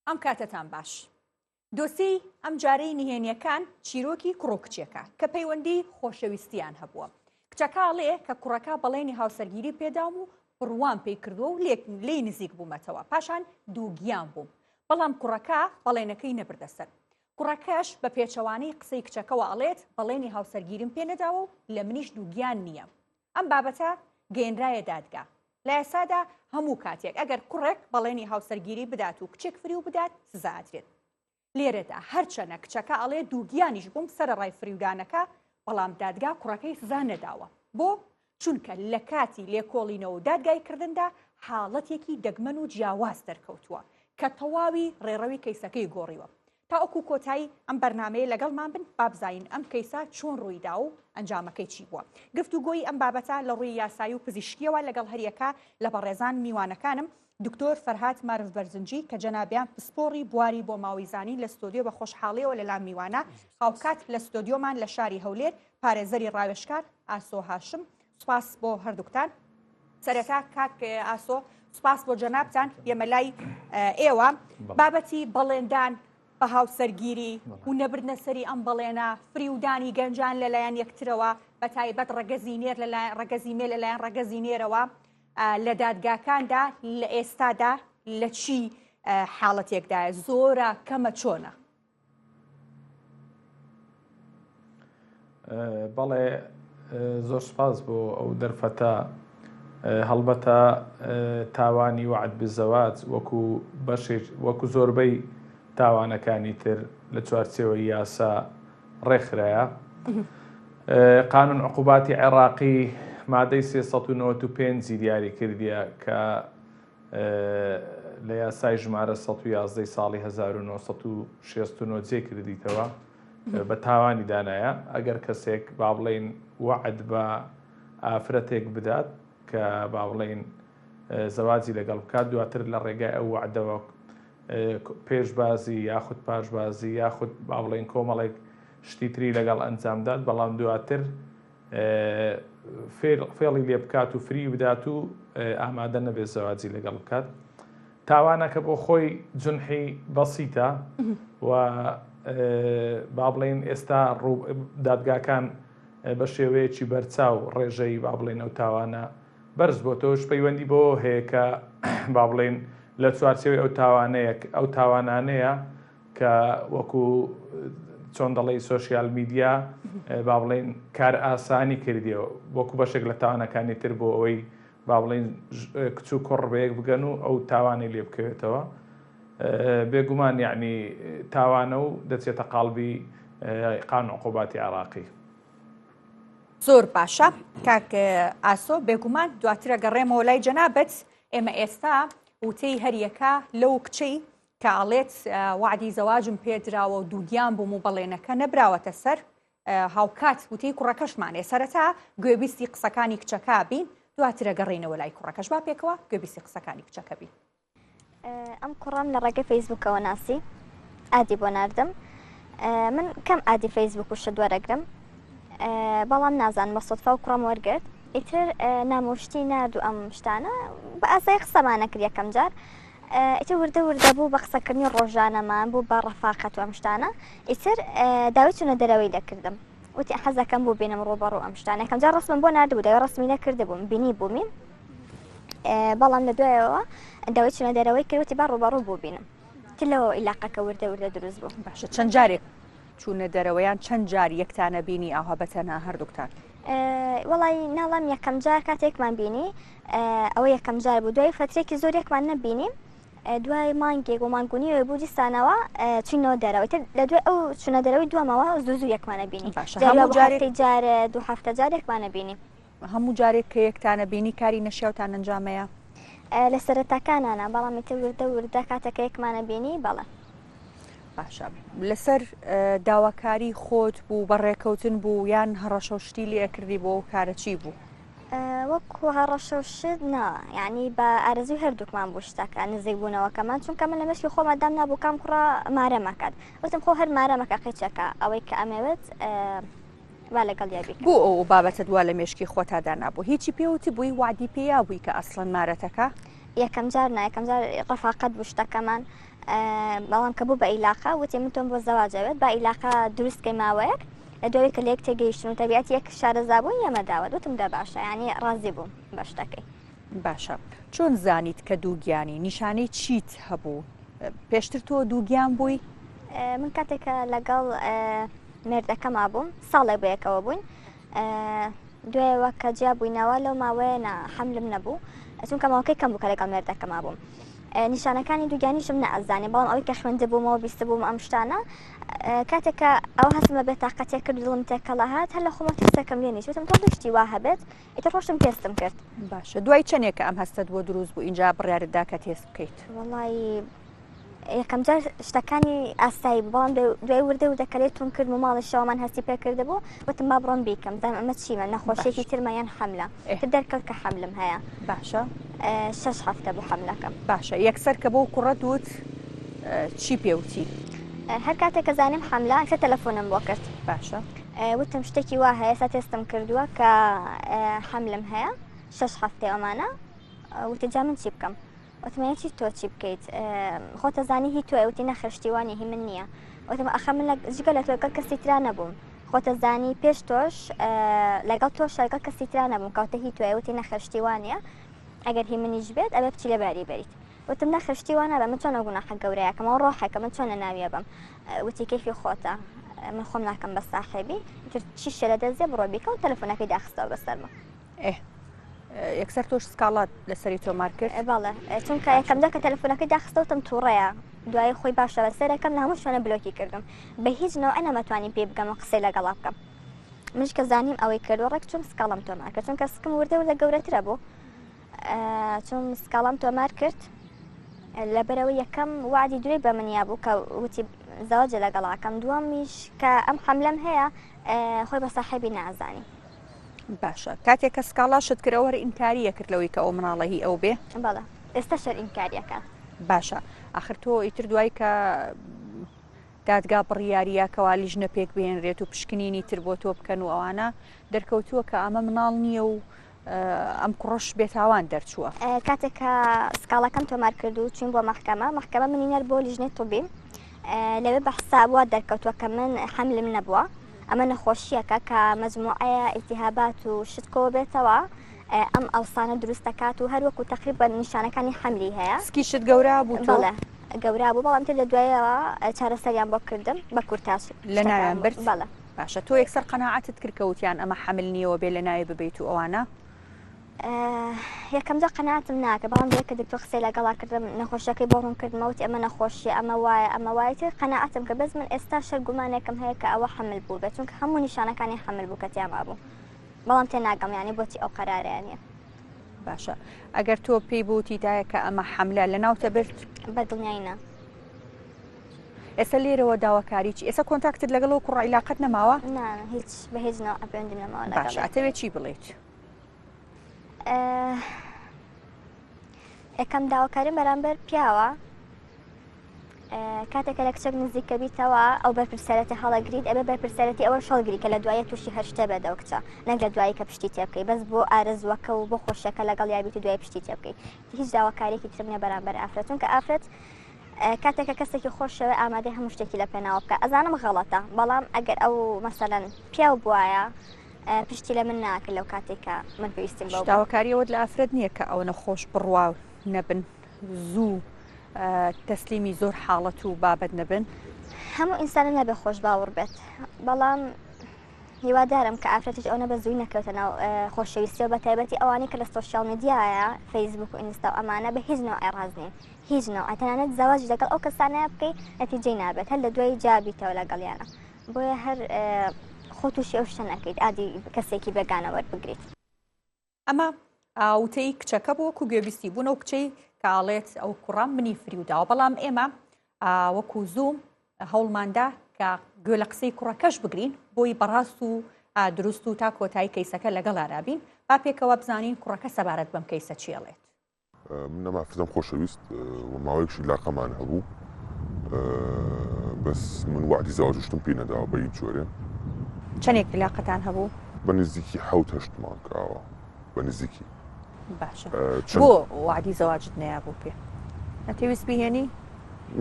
ئەم کاتەتان باش. دۆسێی ئەمجارەی نهێنیەکان چیرۆکی کوڕ و کچێکە کە پەیوەندی خۆشەویستیان هەبووە. کچەکە ئەڵێ کە کوڕەکە بەڵێنی هاوسەرگیری پێداوم و بڕوام پێی کردووە و لێی نزیک بوومەتەوە پاشان دووگیان بووم بەڵام کوڕەکە بەڵێنەکەی نەبردە سەر. کوڕەکەش بە پێچەوانەی قسەی کچەکەوە ئەڵێت بەڵێنی هاوسەرگیریم پێ نەداوە و لە منیش دووگیان نییە. ئەم بابەتە گەیەنرایە دادگا. لە یاسادا هەموو کاتێک ئەگەر کوڕێک بەڵێنی هاوسەرگیری بدات و کچێک فریو بدات سزا ئەدرێت. لێرەدا هەرچەنە کچەکە ئەڵێ دووگیانیش بووم سەرەڕای فریودانەکە، بەڵام دادگا کوڕەکەی سزا نەداوە. بۆ؟ چونکە لە کاتی لێکۆڵینەوە و دادگایکردندا حاڵەتێکی دەگمەن و جیاواز دەرکەوتووە کە تەواوی ڕێڕەوی کەیسەکەی گۆڕیوە. تاوەکو کۆتایی ئەم بەرنامەیە لەگەڵمان بن با بزانین ئەم کەیسە چۆن ڕوویدا و ئەنجامەکەی چی بووە. گفتوگۆی ئەم بابەتە لە ڕووی یاسایی و پزیشکییەوە لەگەڵ هەریەکە لە بەڕێزان میوانەکانم دکتۆر فەرهاد مارف بەرزنجی کە جەنابیان پسپۆڕی بواری بۆماوەیزانی لە ستۆدیۆ بە خۆشحاڵیەوە لەلام میوانە، هاوکات لە ستۆدیۆمان لە شاری هەولێر پارێزەری ڕاوێژکار ئاسۆ هاشم. سوپاس بۆ هەردووکتان. سەرەتا کاک ئاسۆ سوپاس بۆ جەنابتان یەمە لای ئێوە بابەتی بەڵێندان بە هاوسەرگیری و نەبردنە سەری ئەم بەڵێنە فریودانی گەنجان لەلایەن یەکترەوە بە تایبەت ڕەگەزی نێر لەلایەن ڕەگەزی مێ لەلایەن ڕەگەزی نێرەوە لە دادگاکاندا لە ئێستادا لە چی حاڵەتێکدایە زۆرە کەمە چۆنە؟ بەڵێ زۆر سپاس بۆ ئەو دەرفەتە هەڵبەتە تاوانی وعد بزەواج وەکو بەشێک وەکو زۆربەی تاوانەکانی تر لە چوارچێوەی یاسا ڕێکخرایە قانون عقوباتی عێراقی مادەی 395 دیاری کردیە کە لە یاسای ژمارە 111 ساڵی 1969 جێ کردیتەوە بە تاوانی دانایە ئەگەر کەسێک با بڵین وەعد بە ئافرەتێک بدات کە با بڵین زەواجی لەگەڵ بکات دواتر لە ڕێگای ئەو وەعدەوە پێشبازی یاخود پاشبازی یاخود با بڵێین کۆمەڵێک شتی تری لەگەڵ ئەنجامدات بەڵام دواتر فێڵی لێ بکات و فری بدات و ئامادە نەبێت زەواجی لەگەڵ بکات تاوانەکە بۆ خۆی جنحی بەسیتە و با بڵێن ئێستا دادگاکان بە شێوەیەکی بەرچاو ڕێژەی با بڵێن ئەو تاوانە بەرز بۆتەوەش پەیوەندی بەوە هەیە کە با بڵێین لە چوارچێوەی ئەو تاوانەیە ئەو تاوانانەیە کە وەکو چۆن دەڵێی سۆشیال میدیا با بڵێین کار ئاسانی کردیەوە وەکو بەشێک لە تاوانەکانی تر بۆ ئەوەی با بڵێین کچ و کوڕ بەیەک بگەن و ئەو تاوانەی لێ بکەوێتەوە بێگومان یعنی تاوانە و دەچێتە قاڵبی قانون عقوباتی عراقی. زۆر باشە کاک ئاسۆ بێگومان دواترە گەڕێمەوە لای جەنابەت ئێمە ئێستا وتەی هەریەکە لەو کچەی کە ئەڵێت وعدی زەواجم پێدراوە و دووگیان بووم و بەڵێنەکە نەبراوەتە سەر هاوکات وتەی کوڕەکەشمانێ سەرەتا گوێبیستی قسەکانی کچەکە بین دواترە گەڕینەوە لای کوڕەکەش با پێکەوە گوێبیستی قسەکانی کچەکە بین. ئەم کوڕەم لە ڕێگەی فەیسبوکەوە ناسی ئادی بۆ ناردم من کەم ئادی فەیسبوک و شت وەرەگرم بەڵام نازانم بە سۆتفا و کوڕەم وەرگرت ئیتر نامۆشتی نارد و ئەم شتانە بە ئاسایی قسەمانە کرد یەکەم جار ئیتر وردە وردە بوو بە قسەکردنی ڕۆژانەمان بوو بە ڕەفاقەت و ئەم شتانە ئیتر داوای چونە دەرەوەی دەکردم وتی حەزەکەم بوو بینم ڕووبەڕوو ئەم شتانە یەکەم جار ڕسمم بۆ ناردبوو داوای ڕسمی نەکردبووم بینی بوومی بەڵام لە دوایەوە داوای چونە دەرەوەی کرد وتی با ڕووبەڕوو بوو بینم تر لەوە ئیلاقەکە وردە وردە دروست بوو. باشە چەند جارێک چوونە دەرەوە یان چەند جار یەکتانە بینی ئاوها بە تەنها هەردووکتان؟ وەڵی ناڵام یەکەم جار کاتێکمان بینی ئەوە یەکەم جار بوو دوای فترێکی زۆر یەکمان نەبینی دوای مانگێک و مانگونیەوە بوو دیسانەوە چینەوە دەرەوەی تر لە دوای ئەو چونە دەرەوەی دوامەوە زوو زوو یەکمانە بینی باشە هەموو جارێک جارێ دوو هەفتە جارێکمانە بینی. هەموو جارێک کە یەکتانە بینی کاری نەشیاوتان ئەنجامەیا؟ لە سەرەتاکانا نا بەڵام ئیتر وردە وردە کاتێک کە یەکمانە بینی بەڵێ. باشە لەسەر داواکاری خۆت بوو بە ڕێکەوتن بوو یان هەڕەشە و شتی لێ ئەکردی بۆ ئەو کارە چی بوو؟ وەکو هەڕەشە و شت نا یعنی بە ئارەزوی هەردووکمان بوو شتەکە نزیک بوونەوەکەمان چونکە من لە مێشکی خۆمە دام نابوو کام کوڕە مارەمەکات وتم خۆ هەر مارەمەکە قیچەکە ئەوەی کە ئەمەوێت با لەگەڵ یا بیکەم. بۆ ئەو بابەتەت وا لە مێشکی خۆتا دانابوو؟ هیچی پێ وتبووی؟ وەعدی پێ یابووی کە ئەسڵەن مارەتەکە؟ یەکەم جار نا، یەکەم جار ڕەفاقەت بوو شتەکەمان. بەڵام کە بوو بە ئیلاقە وتی من تۆم بۆ زەواج ئەوێت با ئیلاقە دروست کەی ماوەیەک لە دوای کە لەیەک تێگەیشتن و تەبیعەت یەک شارەزا بووین ئێمە داوەت وتم دە باشە یانی ڕازی بووم بە شتەکەی. باشە چۆن زانیت کە دووگیانی؟ نیشانەی چیت هەبوو؟ پێشتر تۆ دووگیان بووی؟ من کاتێک کە لەگەڵ مێردەکەما بووم ساڵێک بەیەکەوە بووین دوایەوە کە جیا بووینەوە لەو ماوەیە نا حەملم نەبوو چونکە ماوەکەی کەم بوو کە لەگەڵ مێردەکەما بووم نیشانەکانی دووگیانیشم نەئەزانی بەڵام ئەوەی کە خوێندبوومەوە بیستبووم ئەم شتانە کاتێک کە ئەو هەستم بە بێتاقەتێک کرد دڵم تێکەڵە هات هەر لە خۆمەوە ترسەکەم لێ نیشت وتم تۆ شتی وا هەبێت ئیتر ڕۆشتم تێستم کرد باشە دوای چەندێکە ئەم هەستەت بۆ دروست بوو ئینجا بڕیارت دا کە تێست بکەیت؟ وەڵی یەکەم جار شتەکانی ئاسایی بوو بەڵام دوای وردە وردە کە لێ تون کردم و ماڵی شەوەمان هەستی پێ کردبوو وتم با بڕۆم بیکەم زانم ئەمە چیمە نەخۆشیێکی ترمە یان حەملە تر دەرکەوت کە حەملم هەیە باشە شەش هەفتە بوو حەملەکەم باشە یەکسەر کە بۆ کوڕەت وت چی پێوتی؟ هەر کاتێک کە زانیم حەملە کە تەلەفۆنم بۆ کرد باشە وتم شتێکی وا هەیە سا تێستم کردووە کە حەملم هەیە شەش هەفتەی ئەمانە وتی جا من چی بکەم وتم یانی چی تۆ چی بکەیت خۆتە زانی هی تۆیە وتی نەخێر شتی وا نیە هی من نییە وتم ئەخە من جگە لە تۆ لەگەڵ کەسی ترا نەبووم خۆتە زانی پێش تۆش لەگەڵ تۆش لەگەڵ کەسی ترا نەبووم کەوتە هی تۆیە وتی نەخێر شتی وا نییە ئەگەر هی منیش بێت ئەبێ بچی لە باری بەریت وتم نەخێر شتی وا نابێت من چۆن ئەو گوناحە گەورەیەکەم ئەو ڕۆحێکە من چۆن لە ناویە بم وتی کەیفی خۆتە من خۆم ناکەم بە ساحێبی تر چی شێ لە دەست دێ بڕۆ بیکە و تەلەفۆنەکەی داخستەوە بەسەرمە ئێ یەکسەر تۆش سکاڵات لەسەری تۆمار کرد؟ بەڵێ چونکە یەکەم جار کە تەلەفۆنەکەی داخستەوە وتم توڕەیە دوایی خۆی باشە بەسەرەکەم لە هەموو شوێنە بلۆکی کردم بە هیچ نەوعێ نەمەتوانی پێی بگەم و قسەی لەگەڵا بکەم منیش کە زانیم ئەوەی کردووە ڕێک چووم سکاڵام تۆمار کرد چونکە سکم وردە وردە گەورەترە بوو چووم سکاڵام تۆمار کرد لەبەرەوە یەکەم وعدی درۆی بە منیا بوو کە وتی زەواجە لەگەڵاکەم دووەمیش کە ئەم حەملەم هەیە خۆی بە ساحێبی نازانی باشە کاتێک کە سکاڵاشت کرد ئەو هەر ئینکاری ئەکرد لەوەی کە ئەو مناڵە هی ئەو بێ؟ بەڵێ ئێستاش هەر ئینکاری ئەکات. باشە ئاخر تۆ ئیتر دوای کە دادگا بڕیاریە کەوا لیژنە پێک بهێنرێت و پشکنینی تر بۆ تۆ بکەن و ئەوانە دەرکەوتووە کە ئەمە مناڵ نییە و ئەم کوڕەش بێتاوان دەرچووە. کاتێک کە سکاڵاکەم تۆمار کرد و چوین بۆ مەحکەمە، مەحکەمە منی نەرد بۆ لیژنەی طبی لەوێ بە حساب وا دەرکەوتووە کە من حەملم نەبووە. ئەمە نەخۆشییەکە کە مەجموعەیە ئیلتیهابات و شت کۆ بێتەوە ئەم ئەوسانە دروست دەکات و هەروەکو تەقریبەن نیشانەکانی حەملی هەیە. سکیشت گەورە بوو تۆ؟ بەڵێ گەورە بوو بەڵام تر لە دوایەوە چارەسەریان بۆ کردم بە کورتاج لە ناویان برد؟ بەڵێ. باشە تۆ یەکسەر قەناعەتت کرد کە وتیان ئەمە حەمل نییە و بێ لە ناوی ببەیت و ئەوانە؟ یەکەم جار قەناعەتم ناکرد بەڵام دوای کە دکتۆر قسەی لەگەڵا کردم نەخۆشیەکەی بۆ ڕوون کردمەوە وتی ئەمە نەخۆشیە ئەمە وایە ئەمە وایە تر قەناعەتم کرد بەس من ئێستا شەر گومانێکم هەیە کە ئەوە حەمل بوو بێت چونکە هەموو نیشانەکانی حەمل بوو کە تیا مابوو بەڵام تێناگەم یانی بۆچی ئەو قەرارەیان نییە. باشە ئەگەر تۆ پێی بوتیتایە کە ئەمە حەملە لە ناوتە برد؟ بە دڵنیایی نا. ئێستا لێرەوە داواکاری چی؟ ئێستا کۆنتاکتت لەگەڵ ئەو کوڕە عیلاقەت نەماوە؟ نا هیچ بە هیچ نەوع پەیوەندیم نەماوە لەگەڵی. باشە ئەتەوێ چی بڵێیت؟ یەکەم داواکاریم بەرامبەر پیاوە کاتێک کە لە کچێک نزیکە بیتەوە ئەو بەرپرسیارەتی هەڵەگریت ئەبێ بەرپرسیارەتی ئەوەش هەڵگری کە لە دوایە تووشی هەر شتێ بێت ئەو کچە نەک لە دوایی کە پشتی تێ بکەی بەس بۆ ئارەزووەکە و بۆ خۆشیەکە لەگەڵ یا بیت و دوای پشتی تێ بکەی هیچ داواکاریەکی ترم نیە بەرامبەر ئافرەت چونکە ئافرەت کاتێک کە کەسێکی خۆشەوێ ئامادەی هەموو شتێکی لە پێناوە بکە ئەزانم غەڵەتە بەڵام ئەگەر ئەو مەسەلەن پیاو بواە پشتی لە من ناکرد لەو کاتێک کە من پێویستیم بەو بوو. داواکاری ئەوەت لە ئافرەت نییە کە ئەوەنە خۆش بڕوا نەبن زوو تەسلیمی زۆر حاڵەت و بابەت نەبن؟ هەموو ئینسانە نابێ خۆش باوەڕ بێت بەڵام هیوادارم کە ئافرەتیش ئەوەنە بە زووی نەکەوتە ناو خۆشەویستیەوە بە تایبەتی ئەوانەی کە لە سۆشیال میدیایە فەیسبوک و ئینستا و ئەمانە بە هیچ نەوعێ ڕاست نین هیچ نەوعێ تەنانەت زەواجیش لەگەڵ ئەو کەسانەیە بکەی نەتیجەی نابێت هەر لە دوای جیابیتەوە لەگەڵیانە بۆیە هەر خۆ تووشی ئەو شتە نەکەیت ئادی کەسێکی بێگانە وەربگریت. ئەمە وتەی کچەکە بوو وەکو گوێبیستی بوون ئەو کچەی کە ئاڵێت ئەو کوڕە منی فریوداوە بەڵام ئێمە وەکو زووم هەوڵماندا کە گوێ لە قسەی کوڕەکەش بگرین بۆی بەڕاست و دروست و تا کۆتایی کەیسەکە لەگەڵارابین با پێکەوە بزانین کوڕەکە سەبارەت بەم کەیسە چیڵێت. من ئەم ئافرەتەم خۆشەویست و ماوەیەکش عیلاقەمان هەبوو بەس من وەعدی زەواج و شتم پێی نەداوە بە هیچ جۆرێ. چەندێک عیلاقەتان هەبوو؟ بە نزیکی حەوت هەشت مانگ ئاوا بە نزیکی. باشە بۆ وەعدی زەواجت نەیابوو پێ؟ نەتەویست بیهێنی؟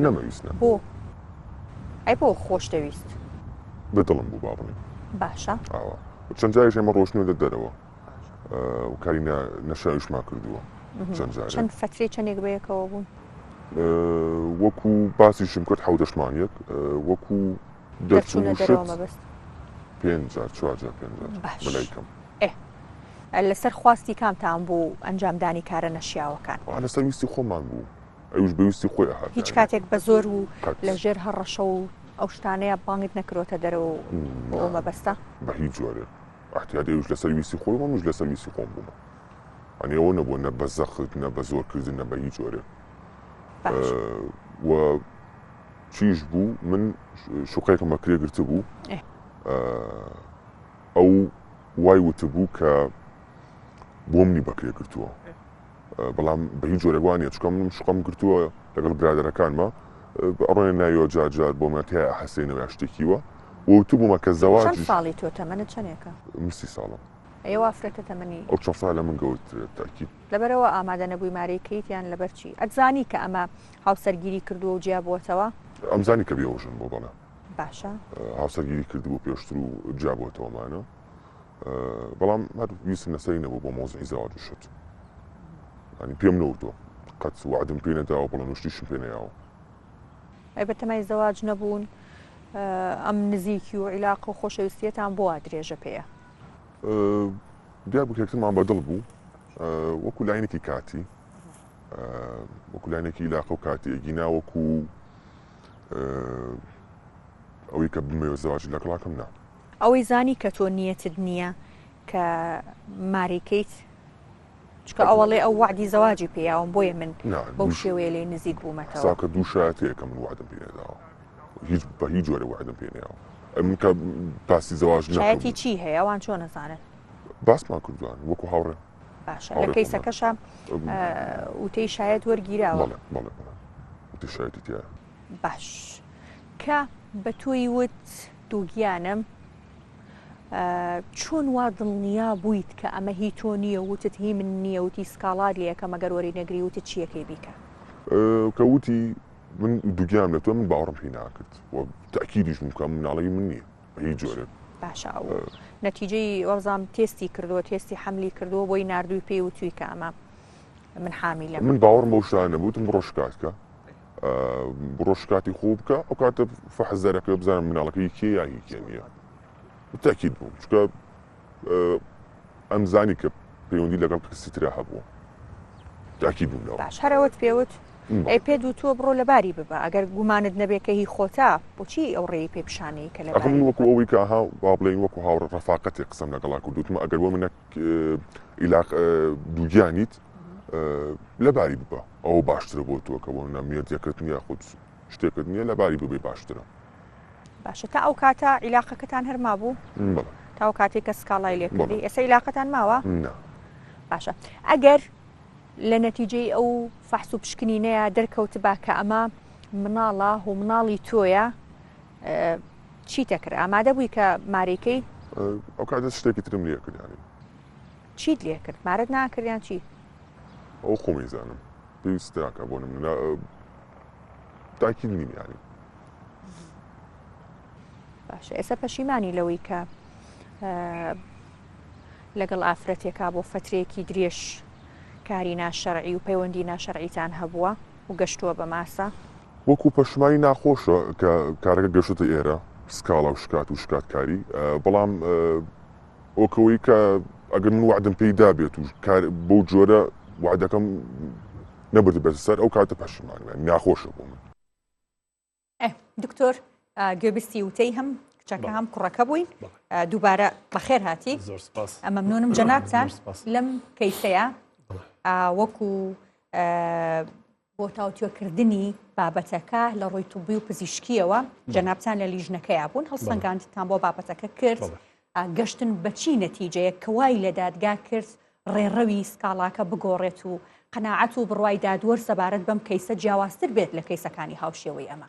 نەمەویست نا. بۆ؟ ئەی بۆ خۆشتەویست؟ بە دڵم بوو با بڵێین. باشە. ئاوا. چەند جارێک ئێمە ڕۆشتنەتە دەرەوە و کاری نەشیاویشمان کردووە چەند جارێک. چەند فەترەی چەندێک بەیەکەوە بوون؟ وەکو باسیشم کرد حەوتەش مانگێک وەکو دەرچوونە دەرەوە مەبەست پێنج جار چوار جار پێنج جار بەلای کەم. ئێ لەسەر خواستی کامتان بوو ئەنجامدانی کارە نەشیاوەکان؟ لەسەر ویستی خۆمان بوو ئەویش بە ویستی خۆی ئەهات. هیچ کاتێک بە زۆر و لەژێر هەڕەشە و ئەو شتانەیە بانگت نەکرۆتە دەرەوە بۆ ئەو مەبەستە؟ بە هیچ جۆرێک ئەحتیادی ئەویش لەسەر ویستی خۆی بوو منیش لەسەر ویستی خۆم بوومە. یانی ئەوە نەبووە نە بە زەخت نە بە زۆرکردن نە بە هیچ جۆرێک. و چیش بوو من شوقەیەکم بە کرێ گرتبوو ئەو وای وتبوو کە بۆ منی بەکرێ گرتووە بەڵام بە هیچ جۆرێک وانە چکە من شقم گرتووە لەگەڵ برادەرەکانمە ئەڕۆێ ناویەوە جارجار بۆ من تیا حەسێنەوە یا شتێکیوە وتبوومە کە زەواج ساڵی تۆ تەمەنت چەندێکە؟ من سی ساڵم. ئەی ئافرەتە تەمەنی؟ ئەو چەند ساڵ لە من گەورترە تاکید. لەبەرئەوە ئامادە نەبووی مارەی کەیت یان لەبەر چی؟ ئەتزانی کە ئەمە هاوسەرگیری کردووە و جیا بووەتەوە؟ ئەمزانی کە بێوەژن بووە بەڵێ. باشە. هاوسەرگیری کردبوو پێشتر و جیا بووەتەوە ئەمانە بەڵام هەر ویستم لەسەری نەبوو بۆ مەوزوعی زەواج و شت. یانی پێم نەوتووە قەت وەعدم پێ نەداوە بەڵێن و شتیشم پێ نەیاوە. ئەی بەتەمای زەواج نەبوون؟ ئەم نزیکی و عیلاقە و خۆشەویستیەتان بۆ وا درێژە پێیە؟ دیار بوو یەکترمان بەدڵ بوو وەکو لاینێکی کاتی وەکو لاینێکی عیلاقە و کاتی ئەگینا وەکو ئەوەی کە بمەوێت زەواجی لەگەڵاکەم نا. ئەوەی زانی کە تۆ نیەتت نییە کە ماری کەیت چکە ئەوەڵێ ئەو وەعدی زەواجی پێیاوم بۆیە من بەو شێوەیە لێی نزیک بوومەتەوە. ساکە دوو شایەتەیە کە من وەعدم پێ نەداوە هیچ بە هیچ جۆرێ وەعدم پێ نەیاوە من کە باسی زەواج شایەتی چی هەیە ئەوان چۆن ئەزانن؟ باسمان کردووان وەکو هاوڕێ. باشە لە کەیسەکەشا وتەی شایەت وەرگیراوە؟ بەڵێ بەڵێ بەڵێ وتەی شایەتی تیایە. باش کە بە تۆی وت دووگیانم چۆن وا دڵنیا بوویت کە ئەمە هی تۆ نییە وتت هی من نییە وتی سکاڵات لێ ئەکەم ئەگەر وەری نەگری وتت چییەکەی بیکە؟ کە وتی من دووگیانم لە تۆ من باوەڕم پێی ناکرد و تەئکیدیش بووم کە ئەم مناڵە هی من نییە بە هیچ جۆرێک. باشە ئەو نەتیجەی وابزانم تێستی کردووە تێستی حەملی کردووە بۆی ناردووی پێی وتووی کە ئەمە من حامیلەم. من باوەڕم بەو شتانە نەبوو وتم بڕۆ شکات کە بڕۆ شکاتی خۆ بکە ئەو کاتە فەحس دەرەکەوێ بزانم مناڵەکە هی کێ یا هی کێ نییە. تەئکید بووم چونکە ئەمزانی کە پەیوەندی لەگەڵ کەسی ترا هەبووە تاکید بووم لەوە. باش هەر ئەوەت پێوت ئەی پێت وتووە بڕۆ لەباری ببە ئەگەر گومانت نەبێ کە هی خۆتە بۆچی ئەو ڕێی پێ پیشانەی کە لەباری ئەخ من وەکو ئەوەی کە ها با بڵێین وەکو هاوڕ ڕەفاقەتێک قسەم لەگەڵا کرد وتم ئەگەر بۆ منە ئیلاق دووگیانیت لەباری ببە ئەوە باشترە بۆ تۆ کە بۆ منە مێردەکەت نییە خود شتێکت نییە لەباری ببەی باشترە. باشە تا ئەو کاتە عیلاقەکەتان هەر مابوو؟ بەڵێ. تا ئەو کاتێک کە سکاڵای لێ کردی ئێستا عیلاقەتان ماوە؟ نا. باشە ئەگەر لە نەتیجەی ئەو فەحس و پشکنینەیە دەرکەوتبا کە ئەمە مناڵە و مناڵی تۆیە چیتە کرد ئامادە بووی کە مارەیکەی؟ ئەو کاتە شتێکی ترم لێ کرد یانی. چیت لێ کرد؟ مارەت ناکرد یان چی؟ ئەو خۆمی زانم پێویست ناکە بۆ نمونە تاکید نیم یانی. باشە ئێستا پەشیمانی لەوەی کە لەگەڵ ئافرەتێکا بۆ فترەیەکی درێژ کاری ناشەرعی و پەیوەندی ناشەرعیتان هەبووە و گەشتووە بە ماسە؟ وەکو پەشیمانی ناخۆشە کە کارەکە گەشتە ئێرە سکاڵا و شکات و شکاتکاری بەڵام وەکەوەی کە ئەگەر من وعدم پێی دابێت و کار بەو جۆرە وعدەکەم نەبردبێتە سەر ئەو کاتە پەشیمانم ناخۆشە بۆ من. دکتۆر گوێبیستی وتەی هەم کچەکە هەم کوڕەکە بووین دووبارە بەخێر هاتی مەمنونم جەنابتان لەم کەیسەیە وەکو بۆ تاوتوێکردنی بابەتەکە لە ڕووی طبی و پزیشکیەوە جەنابتان لە لیژنەکەیا بوون هەڵسەنگاندتان بۆ بابەتەکە کرد گەشتن بەچی نەتیجەیە کەوای لە دادگا کرد ڕێڕەوی سکاڵاکە بگۆڕێت و قەناعەت و بڕوای دادوەر سەبارەت بەم کەیسە جیاوازتر بێت لە کەیسەکانی هاوشێوەی ئەمە.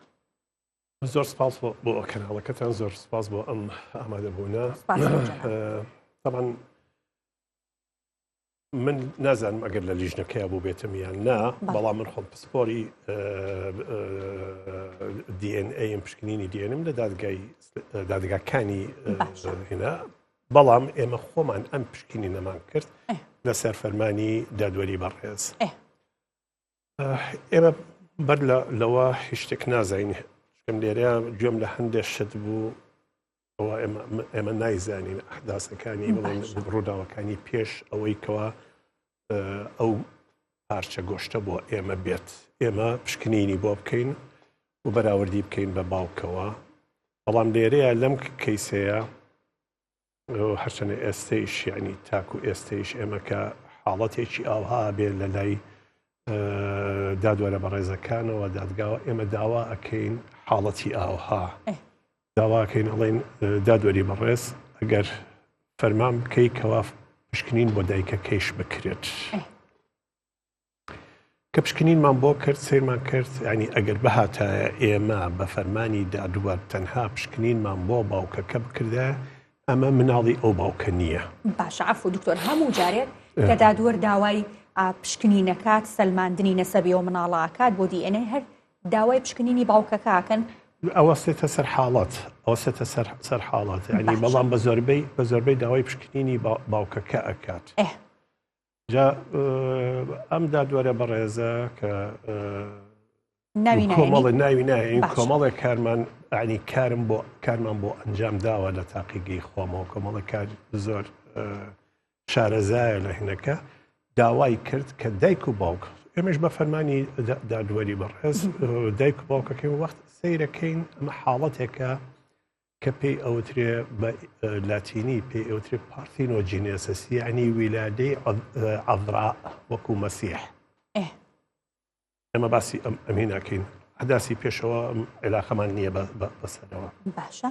زۆر سپاس بۆ کەناڵەکەتان زۆر سپاس بۆ ئەم ئامادەبوونە. سپاس بۆ جەنابت. تەبعەن. من نازانم ئەگەر لە لیژنەکەیا بووبێتم یان نا، بەڵام من خۆم پسپۆری DNA م پشکنینی DNA م لە دادگای دادگاکانی هێنا بەڵام ئێمە خۆمان ئەم پشکنینەمان کرد لەسەر فەرمانی دادوەری بەڕێز. ئێمە بەر لەوە هیچ شتێک نازانین شکم لێرەیە گوێم لە هەندێک شت بوو ئەوە ئێمە نایزانین ئەحداسەکانی بڵێن ڕووداوەکانی پێش ئەوەی کەوا ئەو پارچە گۆشتە بۆ ئێمە بێت ئێمە پشکنینی بۆ بکەین و بەراوردی بکەین بە باوکەوە بەڵام لێرەیە لەم کەیسەیە هەرچەنە ئێستەیش یعنی تاکو ئێستەیش ئێمە کە حاڵەتێکی ئاوها بێ لە لای دادوەرە بەڕێزەکانەوە دادگاوە ئێمە داوا ئەکەین حاڵەتی ئاوها داواکەین ئەڵێن دادوەری بەڕێز ئەگەر فەرمان بکەی کەوا پشکنین بۆ دایکەکەیش بکرێت. کە پشکنینمان بۆ کرد سەیرمان کرد ینی ئەگەر بهاتایە ئێمە بە فەرمانی دادوەر تەنها پشکنینمان بۆ باوکەکە بکردە ئەمە مناڵی ئەو باوکە نییە. باشە عەفو دکتۆر هەموو جارێک کە دادوەر داوای پشکنینەکات سەلماندنی نەسەبی ئەو مناڵە ئەکات بۆ دی ئێن ئەی هەر داوای پشکنینی باوکەکە ئەکەن؟ ئەوەستێتە سەر حاڵەت ئەوەستێتە سەر سەر حاڵەت ینی بەڵام بە زۆربەی بە زۆربەی داوای پشکنینی باوکەکە ئەکات. جا ئەم دادوەرە بەڕێزە کە کۆمەڵە ناوی ناوی کۆمەڵێک کارمان ئەنی کارم بۆ کارمان بۆ ئەنجام داوە لە تاقیگەی خۆمەوە کۆمەڵە کار زۆر شارەزایە لە هینەکە داوای کرد کە دایک و باوک ئێمەش بە فەرمانی دادوەری بەڕێز دایک و باوکەکەی وەخت سەیرەکەین ئەمە حاڵەتێکە کە پێی ئەوترێ بە لاتینی پێی ئەوترێ parthenogenesis یعنی ویلادەی عەذراء وەکو مەسیح ئێمە باسی ئەم ئەمی ناکەین ئەداسی پێشەوە عێلاقەمان نییە بەسەرەوە باشە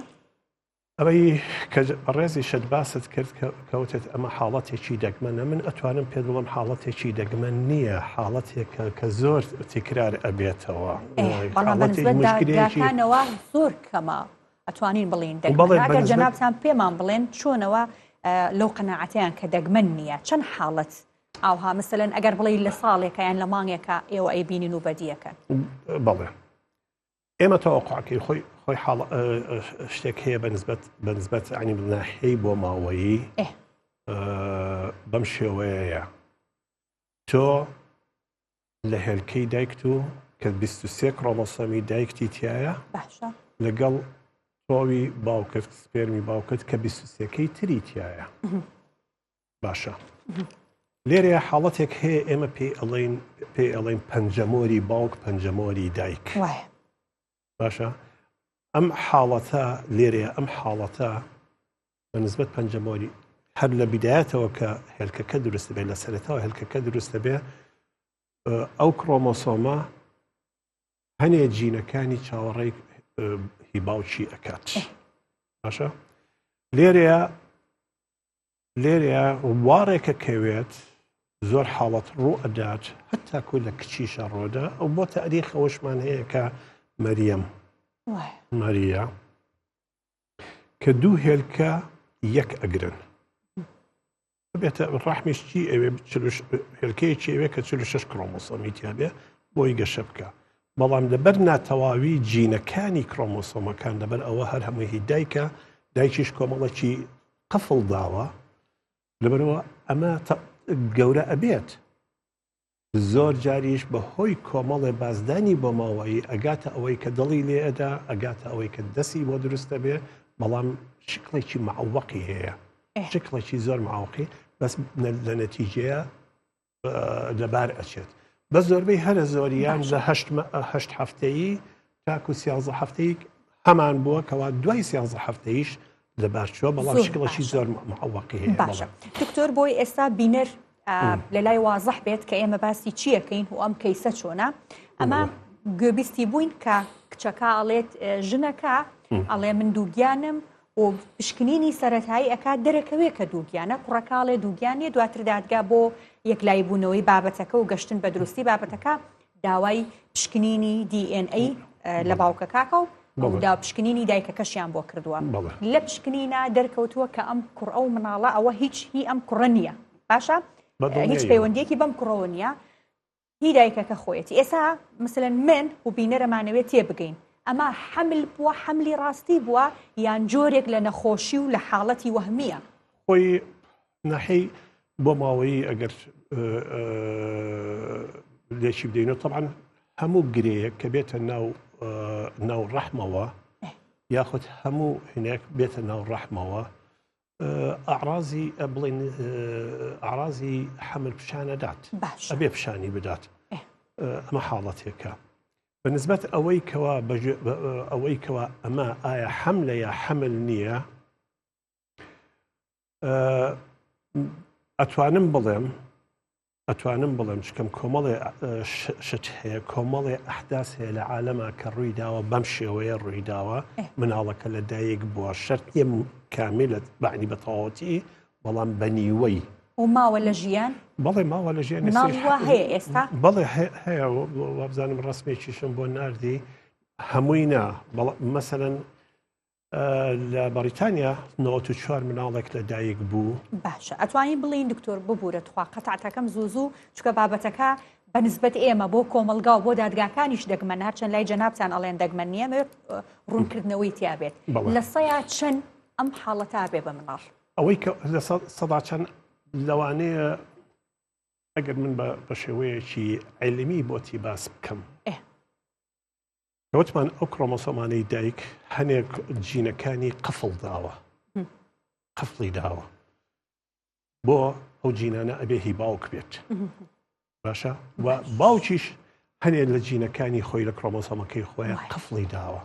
ئەوەی کە بەڕێزیشت باست کرد کەوتت ئەمە حاڵەتێکی دەگمەنە من ئەتوانم پێت بڵێم حاڵەتێکی دەگمەن نییە حاڵەتێکە کە زۆر تکرار ئەبێتەوە بەڵام دادگاکانەوە زۆر کەمە ئەتوانین بڵین دەگمەن ئەگەر جەنابتان پێمان بڵێن چۆنەوە لەو قەناعەتەیان کە دەگمەن نییە چەند حاڵەت ئاوها مثلەن ئەگەر بڵێ لە ساڵێکە یان لە مانگێکە ئێوە ئەیبینن و بەدیەکەن بەڵێ ئێمە تەوەقعەکەی خۆی خۆی حاڵ شتێک هەیە بەنسبەت بەنسبەت عنی ناحیەی بۆ ماوەیی بەم شێوەیەیە تۆ لە هێلکەی دایکت و کە 23 کرۆمۆسۆمی دایکتی تایە لەگەڵ تۆوی باوکت سپێرمی باوکت کە 23ەکەی تری تایە باشە لێرەیە حاڵەتێک هەیە ئێمە پێی ئەڵێن پێی ئەڵێن پەنجەمۆری باوک پەنجەمۆری دایک باشە ئەم حاڵەتە لێرەیە ئەم حاڵەتە بە نسبەت پەنجەمۆری هەر لە بیدایەتەوە کە هێلکەکە دروست بێت لە سەرەتاوە هێلکەکە دروست دەبێ ئەو کرۆمۆسۆمە هەنێ جینەکانی چاوەڕێی هی باوکی ئەکات باشە لێرەیە لێرەیا واڕێکە کەوێت زۆر حاڵەت ڕوو ئەدات هەتاکو لە کچیشە ڕۆدا ئەو بۆ تاریخ ئەوەشمان هەیە کە مەریەم مەریە کە دوو هێلکە یەک ئەگرن بێتە ڕەحمیش چی ئەوێ هێلکەیەکی ئەوێ کە 46 کرۆمۆسۆمی تیاابێ بۆی گەشە بکە بەڵام لەبەر ناتەواوی جینەکانی کرۆمۆسۆمەکان لەبەر ئەوە هەر هەمووی هی دایکە دایکیش کۆمەڵێکی قفڵ داوە لەبەرەوە ئەمە گەورە ئەبێت زۆر جاریش بە هۆی کۆمەڵێ بازدانی بۆ ماوەیی ئەگاتە ئەوەی کە دڵی لێ ئەدا ئەگاتە ئەوەی کە دەسی بۆ دروست دەبێ بەڵام شکڵێکی معوەقی هەیە شکڵێکی زۆر معوقی بەس لە نەتیجەیە لەبار ئەچێت بە زۆربەی هەرە زۆریان لە هەشت هەفتەیی تاکو سیانزە هەفتەی هەمان بووە کەوا دوای سیانزە هەفتەیش لەبار چووە بەڵام شکڵەکی زۆر معوەقی هەیە باشە دکتۆر بۆی ئێستا بینەر لە لای وازح بێت کە ئێمە باسی چیەکەین و ئەم کەیسە چۆنە ئەمە گوێبیستی بووین کە کچەکە ئەڵێت ژنەکە ئەڵێ من دووگیانم و پشکنینی سەرەتایی ئەکات دەرەکەوێ کە دووگیانە، کوڕەکە ئەڵێ دووگیان نیە، دواتر دادگا بۆ یەکلایی بوونەوەی بابەتەکە و گەشتن بە دروستی بابەتەکە داوای پشکنینی دی ئێن ئەی لە باوکەکاکە و دا پشکنینی دایکەکەشیان بۆ کردووە لە پشکنینا دەرکەوتووە کە ئەم کوڕ ئەو مناڵە ئەوە هیچ هی ئەم کوڕە نییە باشە. هیچ پەیوەندیەکی بەم کوڕەوە نییە هی دایکەکە خۆیەتی ئێسا مثلەن من و بینەرەمانەوێت تێبگەین ئەمە حەمل بووە حەملی ڕاستی بووە یان جۆرێک لە نەخۆشی و لە حاڵەتی وەهمیە؟ خۆی ناحی بۆ ماوەیی ئەگەر لێکی بدەینەوە طبعا هەموو گرەیەک کە بێتە ناو ناو ڕەحمەوە یاخود هەموو هینێک بێتە ناو ڕەحمەوە ئەعرازی بڵێن ئەعرازی حەمل پیشانەدات ئەبێ پیشانی بدات ئەمە حاڵەتێکە بەنسبەت ئەوەی کەوا ئەوەی کەوا ئەمە ئایا حەملە یا حەمل نییە ئەتوانم بڵێم ئەتوانم بڵێم چکەم کۆمەڵێ شت هەیە کۆمەڵێ ئەحداس هەیە لە عالەما کە ڕووی داوە بەم شێوەیە ڕووی داوە مناڵەکە لە دایک بووە شەرت نییە کامیلە بەعنی بە تەواوەتی بەڵام بە نیوەی و ماوە لە ژیان؟ بەڵێ ماوە لە ژیان مناڵی وا هەیە ئێستا؟ بەڵێ هەیە وابزانم ڕسمێکیشم بۆ ناردی هەمووی نا بەڵام مەسەلەن لە بەڕیتانیا 94 مناڵێک لە دایک بوو. باشە ئەتوانین بڵێین دکتۆر ببورە تخوا قەتعتەکەم زوو زوو چونکە بابەتەکە بە نسبەت ئێمە بۆ کۆمەڵگا و بۆ دادگاکانیش دەگمەن هەرچەند لای جەنابتان ئەڵێن دەگمەن نییە مەوێت ڕوونکردنەوەی تیا بێت لە سەیا چەند ئەم حاڵەتە بێ بە مناڵ؟ ئەوەی کە لە سەدا چەند لەوانەیە ئەگەر من بە شێوەیەکی عیلمی بۆتی باس بکەم وتمان ئەو کرۆمۆسۆمانەی دایک هەنێک جینەکانی قفڵ داوە قفڵی داوە بۆ ئەو جینانە ئەبێ هی باوک بێت باشە و باوکیش هەنێک لە جینەکانی خۆی لە کرۆمۆسۆمەکەی خۆیان قفڵی داوە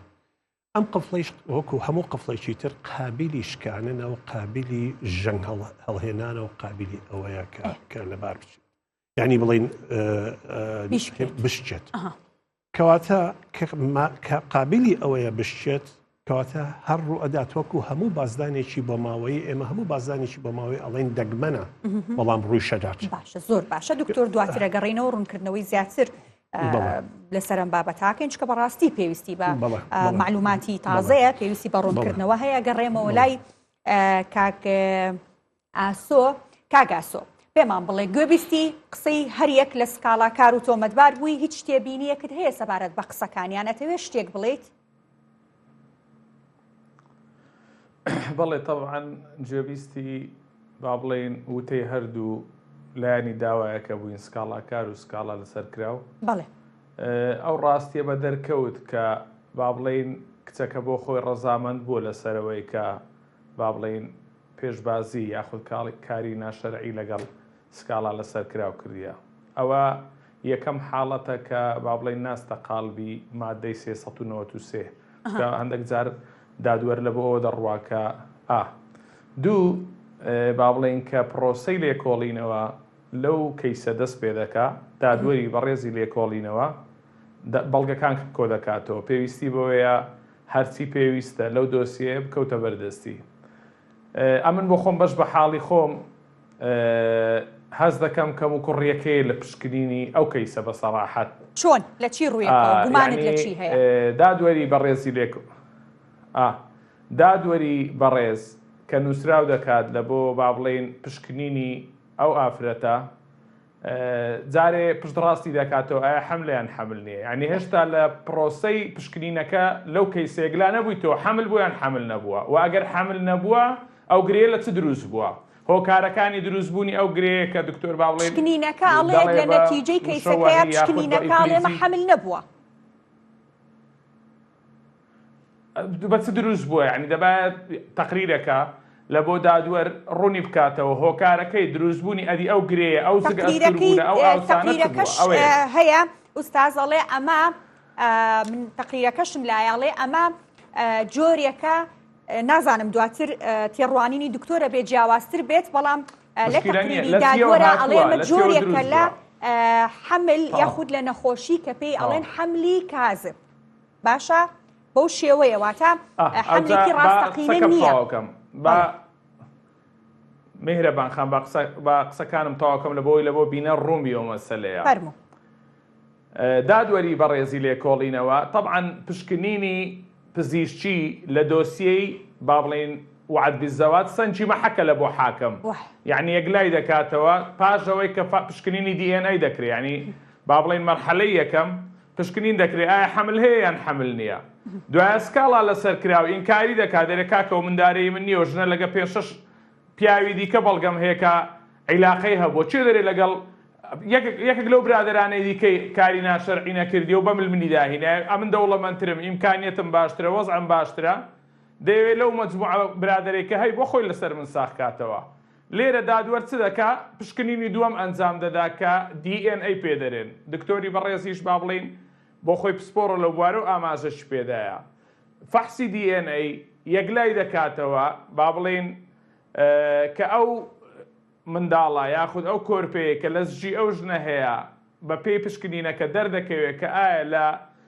ئەم قفڵیش وەکو هەموو قفڵێکی تر قابلی شکاننە و قابلی ژەنگ هەڵهێنانە و قابلی ئەوەیە کە لەبار بچێت یعنی بڵین بشکێت کەواتە کە قابلی ئەوەیە بشکێت کەواتە هەر ڕوئەدات وەکو هەموو بازدانێکی بۆ ماوەیی ئێمە هەموو بازدانێکی بۆ ماوەی ئەڵێن دەگمەنە بەڵام ڕووی شەدات باشە زۆر باشە دکتۆر دواترە گەڕینەوە ڕوونکردنەوەی زیاتر لەسەرم بابەتاکەین چکە بەڕاستی پێویستی بە معلوماتی تازەیە پێویستی بە ڕوونکردنەوە هەیە گەڕێمەوە لای کاک ئاسۆ، کاک ئاسۆ پێمان بڵێ گوێبیستی قسەی هەریەک لە سکاڵاکار و تۆمەتبار بووی هیچ تێبینیەکت هەیە سەبارەت بە قسەکانیان ئەتەوێ شتێک بڵێیت؟ بەڵێ تەبعەن گوێبیستی با بڵێین وتەی هەردوو لایەنی داوایەکە بووین سکاڵاکار و سکاڵا لەسەر کراو بەڵێ ئەو ڕاستیە بە دەرکەوت کە با بڵێین کچەکە بۆ خۆی ڕەزامەند بووە لەسەرەوەی کە با بڵێین پێشبازی یاخود کاری ناشەرعی لەگەڵ سکاڵا لەسەر کراو کردیە. ئەوە یەکەم حاڵەتە کە با بڵێین ناستە قاڵبی مادەی 393 چونکە هەندێک جار دادوەر لە بۆ ئەوە دەڕوا کە ئا دوو با بڵێین کە پرۆسەی لێکۆڵینەوە لەو کەیسە دەست پێ دەکا دادوەری بەڕێزی لێکۆڵینەوە بەڵگەکان کۆ دەکاتەوە پێویستی بەوەیە هەرچی پێویستە لەو دۆسیەیە بکەوتە بەردەستی. ئەمن بۆ خۆم بەش بە حاڵی خۆم هەست دەکەم کەم و کوڕیەکەی لە پشکنینی ئەو کەیسە بە سەراحەت. چۆن؟ لە چی ڕوویەکەوە؟ گومانت لە چی هەیە؟ دادوەری بەڕێزی لێک دادوەری بەڕێز کە نووسراو دەکات لە بۆ با بڵێین پشکنینی ئەو ئافرەتە جارێ پشتڕاستی دەکاتەوە ئایا حەملە یان حەمل نییە یعنی هێشتا لە پرۆسەی پشکنینەکە لەو کەیسە یەکلا نەبوویتەوە حەمل بوو یان حەمل نەبووە و ئەگەر حەمل نەبووە ئەو گرێیە لە چ دروست بووە هۆکارەکانی دروستبوونی ئەو گرێیە کە دکتۆر با بڵێین پشکنینەکە ئەڵێت دەڵێ لە بە نەتیجەی کەیسەکەیا مشەوەهی یاخود بە پشکنینەکە ئەڵێ مە ئیفلیجی حەمل نەبووە. بە چ دروست بووە یعنی دەبایە تەقریرەکە لە بۆ دادوەر ڕوونی بکاتەوە هۆکارەکەی دروستبوونی ئەدی ئەو گرێیە ئەو زگ تەقریرەکەی ئەستوربوونە ئەو ئاوسانە چ بووە تەقریرەکەش ئەوەیە هەیە ئوستاز ئەڵێ ئەمە من تەقریرەکەشم لایە ئەڵێ ئەمە جۆرێکە نازانم دواتر تێڕوانینی دکتۆرە بێ جیاوازتر بێت بەڵام لە مشکلە نییە تەقریری لە چیەوە دادوەرە ئەڵێ هاتووە ئەمە لە چیەوە جۆرێکە دروست لە بووە حەمل تەواو یاخود لە نەخۆشی کە پێی ئەڵێن تەواو حەملی کازب باشە بەو شێوەیە واتە ئەوجا حەملێکی با ڕاستەقینە قسەکەم نییە. تەواو کەم با بەڵێ. میهرەبان خان با قسە با قسەکانم تەواو کەم لە بۆی لە بۆ بینەر ڕوون بی ئەو مەسەلەیە. فەرموو. دادوەری بەڕێزی لێکۆڵینەوە تەبعەن پشکنینی پزیشکی لە دۆسیەی با بڵێین وعد بالزواج سەنگی مەحەکە لە بۆ حاکم یعنی یەکلای دەکاتەوە پاش ئەوەی کە پشکنینی دی ئێن ئەی دەکرێ یعنی با بڵێین مەرحەلەی یەکەم پشکنین دەکرێ ئایا حەمل هەیە یان حەمل نییە دوایە سکاڵا لەسەر کرا و ئینکاری دەکات دەرێ کاکە و مندارەی من نییە و ژنە لەگە پێ شەش پیاوی دیکە بەڵگەم هەیە کە عیلاقەی هەبووە کێ دەرێ لەگەڵ یەکێک لەو برادەرانەی دیکەی کاری ناشەرعی نەکردی و بەمل منی داهینایە ئەمن دەوڵەمەندترم ئیمکانیەتم باشترە وەزعم باشترە دەیەوێ لەو مەجموعە برادەرەی کە هەی بۆ خۆی لەسەر من ساغ کاتەوە. لێرە دادوەر چ دەکا؟ پشکنینی دووەم ئەنجام دەدا کە دی ئێن ئەی پێ دەرێن. دکتۆری بەڕێزیش با بڵێین بۆ خۆی پسپۆڕە لەو بوارە و ئاماژەشی پێدایە. فەحسی دی ئێن ئەی یەکلای دەکاتەوە با بڵێین کە ئەو منداڵە یاخود ئەو کۆرپەیە کە لە زگی ئەو ژنە هەیە بە پێی پشکنینەکە دەردەکەوێت کە ئایا لە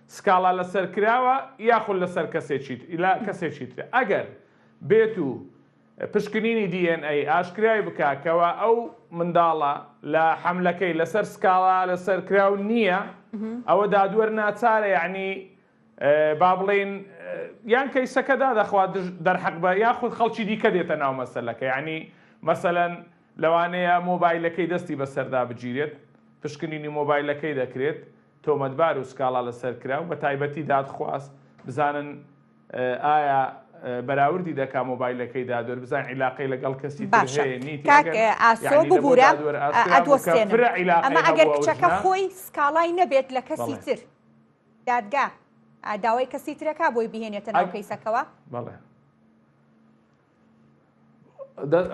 سکاڵا لەسەر کراوە یاخود لەسەر کەسێکی لە کەسێکی ترە ئەگەر بێت و پشکنینی دی ئێن ئەی ئاشکرای بکا کەوا ئەو منداڵە لە حەملەکەی لەسەر سکاڵا لەسەر کراو نییە ئەوە دادوەر ناچارە یعنی با بڵێین یان کەیسەکە دادەخوا دەرحەق بە یاخود خەڵکی دیکە دێتە ناو مەسەلەکە یعنی مەسەلەن لەوانەیە مۆبایلەکەی دەستی بەسەردا بگیرێت پشکنینی مۆبایلەکەی دەکرێت تۆمەتبار و سکاڵا لەسەر کراو بە تایبەتی دادخواست بزانن ئایا بەراوردی دەکا مۆبایلەکەی دادوەر بزان عیلاقەی لەگەڵ کەسی تر باشە هەیە نیتی کاک ئەگەر ئاسۆ یعنی لە بۆ ببورە دادوەر ئاشکرا بوو کە ئەدوەستێنم فرە ئەمە عیلاقەی ئەگەر هەبوو ئەو کچەکە ژنە خۆی سکاڵای نەبێت لە کەسی بەڵێ تر دادگا داوای کەسی ترەکا بۆی بهێنێتە ناو ئەگ کەیسەکەوە؟ بەڵێ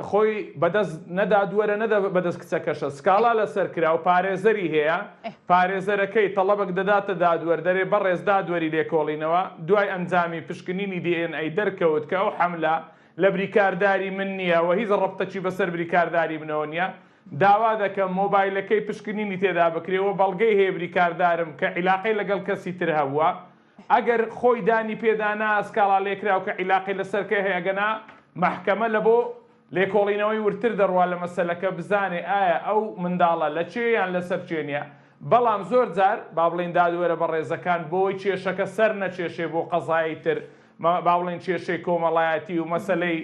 خۆی بەدەست نە دادوەرە نە بەدەست کچەکەشە سکاڵا لەسەر کرا و پارێزەری هەیە پارێزەرەکەی تەڵەبەک دەداتە دادوەر دەرێ بەڕێز دادوەری لێکۆڵینەوە دوای ئەنجامی پشکنینی دی ئێن ئەی دەرکەوت کە ئەو حەملە لە بریکارداری من نییە و هیچ ڕەبتەکی بەسەر بریکارداری منەوە نییە داوا دەکەم مۆبایلەکەی پشکنینی تێدا بکرێ و بەڵگەی هەیە بریکاردارم کە عیلاقەی لەگەڵ کەسی تر هەبووە ئەگەر خۆی دانی پێدا نا سکاڵا لێکراو کە عیلاقەی لەسەر کە هەیە گەنا مەحکەمە لە بۆ لێکۆڵینەوەی وردتر دەڕوا لە مەسەلەکە بزانێ ئایا ئەو منداڵە لە کێ یان لەسەر کێ نیە بەڵام زۆر جار با بڵێین دادوەرە بەڕێزەکان بۆی کێشەکە سەر نەکێشێ بۆ قەزای تر با بڵێین کێشەی کۆمەڵایەتی و مەسەلەی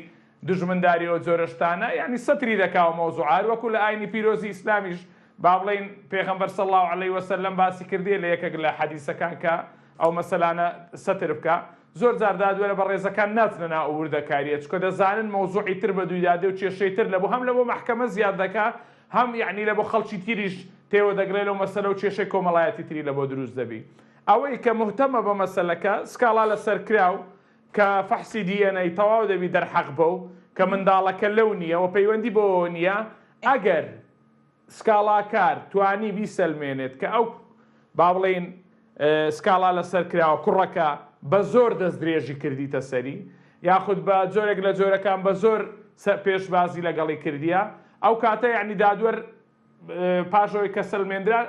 دوژمنداری ئەو جۆرە شتانە یانی سەتری دەکا و مەوزوعە هەر وەکو لە ئاینی پیرۆزی ئیسلامیش با بڵێین پێغەمبەر صلی اللە علیە وسلم باسی کردیە لە یەکێک لە حەدیسەکان کە ئەو مەسەلانە سەتر بکا زۆر جار دادوەرە بەڕێزەکان ناچنە ناو ئەو وردەکاریە چونکە دەزانن مەوزوعی تر بەدوویدا دێ و کێشەی تر لە بۆ هەم لە بۆ مەحکەمە زیاد دەکا هەم یانی لە بۆ خەڵکی تریش تێوە دەگلێ لەو مەسەلە و کێشەی کۆمەڵایەتی تری لە بۆ دروست دەبی ئەوەی کە مهتەمە بە مەسەلەکە سکاڵا لەسەر کراو کە فەحسی دی ئێن ئەی تەواو دەبی دەرحەق بەو کە منداڵەکە لەو نییە و پەیوەندی بەوەوە نییە، ئەگەر سکاڵاکار توانی بیسەلمێنێت کە ئەو با بڵێین سکاڵا لەسەر کراوە کوڕەکە بە زۆر دەست درێژی کردیتە سەری یاخود بە جۆرێک لە جۆرەکان بە زۆر پێشبازی لەگەڵی کردیە ئەو کاتە یعنی دادوەر پاش ئەوەی کە سەلمێندرا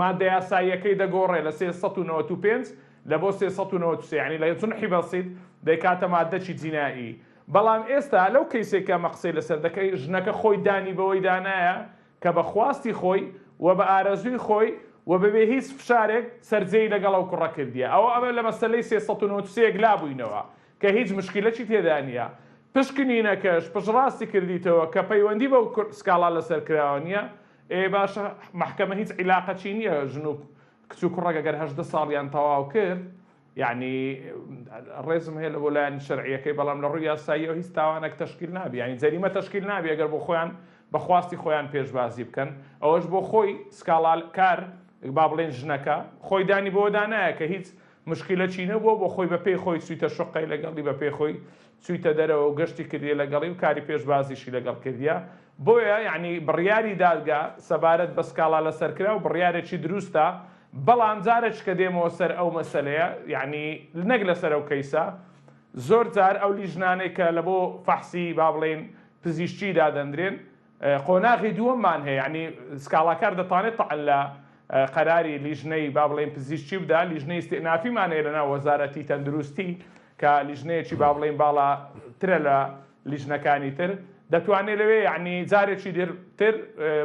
مادە یاساییەکەی دەگۆڕێ لە 395 لە بۆ 393 یعنی لە جنحی بەسیط دەیکاتە مادەکی جینائی بەڵام ئێستا لەو کەیسێک کە ئەمە قسەی لەسەر دەکەی ژنەکە خۆی دانی بەوەی دانایە کە بە خواستی خۆی و بە ئارەزووی خۆی و بەبێ هیچ فشارێک سەرجێی لەگەڵ ئەو کوڕە کردیە ئەوە ئەمە لە مەسەلەی 393 یەکلا بووینەوە کە هیچ مشکیلەکی تێدا نیە پشکنینەکەش پشتڕاستی کردیتەوە کە پەیوەندی بەو سکاڵا لەسەر کراوە نیە، ئێ باشە مەحکەمە هیچ عیلاقەکی نیە ژن و کچ و کوڕەک ئەگەر 18 ساڵیان تەواو کرد یعنی ڕێزم هەیە لە بۆ لایەنی شەرعیەکەی بەڵام لە ڕووی یاساییەوە هیچ تاوانێک تەشکیل نابی یعنی جەریمە تەشکیل نابی ئەگەر بۆ خۆیان بە خواستی خۆیان پێشبازی بکەن ئەوەش بۆ خۆی سکاڵاکار با بڵێن ژنەکە خۆی دانی بەوەدا نایە کە هیچ مشکیلەکی نەبووە بۆ خۆی بە پێی خۆی چویتە شوقەی لەگەڵی بە پێی خۆی چویتە دەرەوە و گەشتی کردیە لەگەڵی و کاری پێش بازیشی لەگەڵ کردیە بۆیە یەعنی بڕیاری دادگا سەبارەت بە سکاڵا لەسەر کراو بڕیارێکی دروستە بەڵام جارێکی کە دێمەوە سەر ئەو مەسەلەیە یەعنی نەک لەسەر ئەو کەیسە زۆر جار ئەو لیژنانەی کە لە بۆ فەحسی با بڵێین پزیشکی دادەندرێن قۆناغی دووەممان هەیە یانی سکاڵاکار دەتوانێت تەعن لە قەراری لیژنەی با بڵێین پزیشکی بدا، لیژنەی ئیستئنافیمان هەیە لەناو وەزارەتی تەندروستی کە لیژنەیەکی با بڵێین باڵاترە لە لیژنەکانی تر دەتوانێت لەوێ یعنی جارێکی تر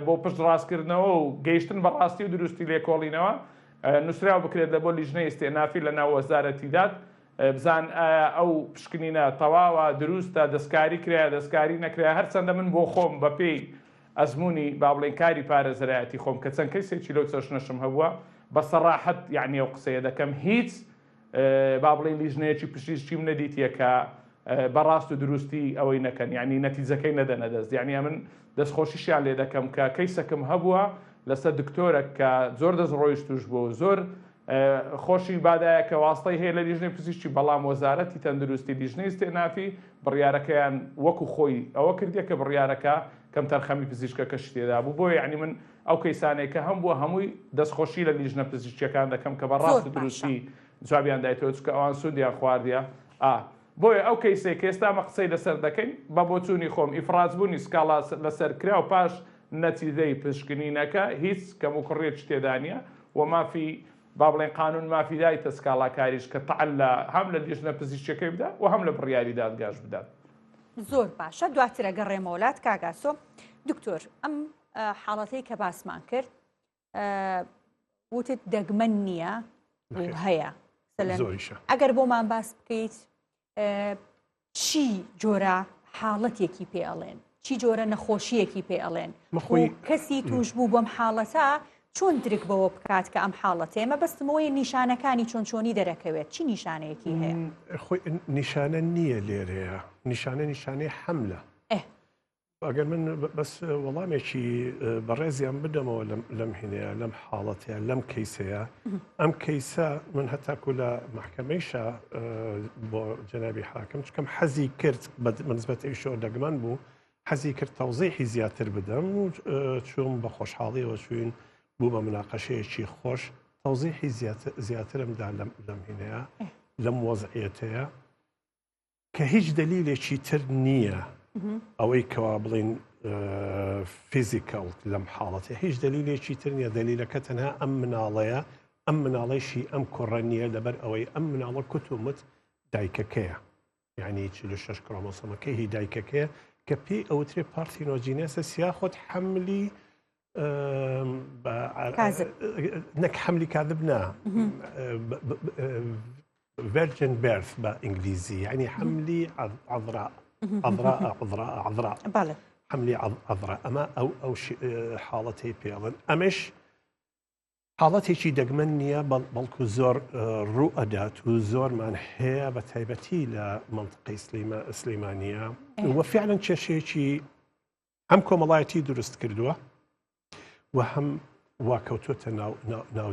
بۆ پشتڕاستکردنەوە و گەیشتن بە ڕاستی و دروستی لێکۆڵینەوە نووسراو بکرێت لە بۆ لیژنەی ئیستئنافی لە ناو وەزارەتی داد. بزان ئایا ئەو پشکنینە تەواوە، دروستە، دەستکاری کرایە، دەستکاری نەکرایە، هەرچەندە من بۆ خۆم بە پێی ئەزموونی با بڵێین کاری پارێزەرایەتی خۆم کە چەند کەیسێکی لەو چەشنەشم هەبووە بە سەڕاحەت یەعنی ئەو قسەیە دەکەم هیچ با بڵێین لیژنەیەکی پزیشکیم نەدیتیە کە بە ڕاست و دروستی ئەوەی نەکەن یعنی نەتیجەکەی نەدەنە دەست یعنی ئەمن دەستخۆشیشیان لێ دەکەم کە کەیسەکم هەبووە لەسەر دکتۆرەک کە زۆر دەست ڕۆیشتوش بوو زۆر خۆشی بادایە کە واستەی هەیە لە لیژنەی پزیشکی بەڵام وەزارەتی تەندروستی لیژنەی ئیستئنافی بڕیارەکەیان وەکو خۆی ئەوە کردیە کە بڕیارەکە کەمتەرخەمی پزیشکەکەشی تێدا بوو بۆیە یعنی من ئەو کەیسانەی کە هەم بووە هەمووی دەستخۆشی لە لیژنە پزیشکیەکان دەکەم کە بە ڕاست و دروستی جوابیان دایتەوە چونکە ئەوان سوودیان خواردیە ئا بۆیە ئەو کەیسەی کە ئێستا ئەمە قسەی لەسەر دەکەین بە بۆچوونی خۆم ئیفراج بوونی سکاڵا لەسەر کراو پاش نەتیجەی پشکنینەکە هیچ کەموکوڕیەکی تێدا نیە و مافی با بڵێین قانون مافی دایتە سکاڵاکاریش کە تەعن لە هەم لە لیژنە پزیشکیەکەی بدا و هەم لە بڕیاری دادگاش بدات. زۆر باشە دواتر ئەگەڕێمەوە لات کاک ئاسۆ. دکتۆر ئەم حاڵەتەی کە باسمان کرد وتت دەگمەن نییە هەیە ئەگەر بۆمان باس بکەیت چی جۆرە حاڵەتێکی پێ ئەڵێن چی جۆرە نەخۆشیەکی پێ ئەڵێن مەخۆی کەسی توش بوو بەم حاڵەتە چۆن درک بەوە بکات کە ئەم حاڵەتەیە مەبەستمەوەی نیشانەکانی چۆن چۆنی دەرەکەوێت چی نیشانەیەکی هەیە خۆی نیشانە نییە لێرەیە نیشانە نیشانەی حەملە ئەگەر من بەس وەڵامێکی بەڕێزیان بدەمەوە لەم هینەیە لەم حاڵەتەیە لەم کەیسەیە ئەم کەیسە من هەتاکو لە محکمەیشە بۆ جەنابی حاکم چکەم حەزی کرد بەنسبەت ئەویشەوە دەگمەن بوو حەزی کرد تەوزیحی زیاتر بدەم و چوم بە خۆشحاڵیەوە چوین بوو بە مناقەشەیەکی خۆش تەوزیحی زیاترم دا لەم هینەیە لەم وەزعیەتەیە کە هیچ دەلیلێکی تر نییە ئەوەی کەوا بڵین فیزیکەڵ لەم حاڵەتی هیچ دەلیلێکی تر نییە دەلیلەکە تەنها ئەم مناڵەیە ئەم مناڵیشی ئەم کوڕە نییە لەبەر ئەوەی ئەم مناڵە کوت و مت دایکەکەیە یعنی 46 کرۆمۆسۆمەکەی هی دایکەکەیە کە پێی ئەوترێ parthenogenesis یاخود حەملی نەک حەملی کاذب نا virgin birth بە ئینگلیزی یعنی حەملی عذراء عذراء عذراء عذراء حەملی عذراء ئەمە ئەو ئەو حاڵەتەی پێڵن ئەمەش حاڵەتێکی دەگمەن نییە بەڵکو زۆر ڕوو ئەدات و زۆرمان هەیە بە تایبەتی لە منطقەی سلەیمانە وە فعلا کێشەیەکی هەم کۆمەڵایەتی دروست کردووە و هەم وا کەوتوتە ناو ناو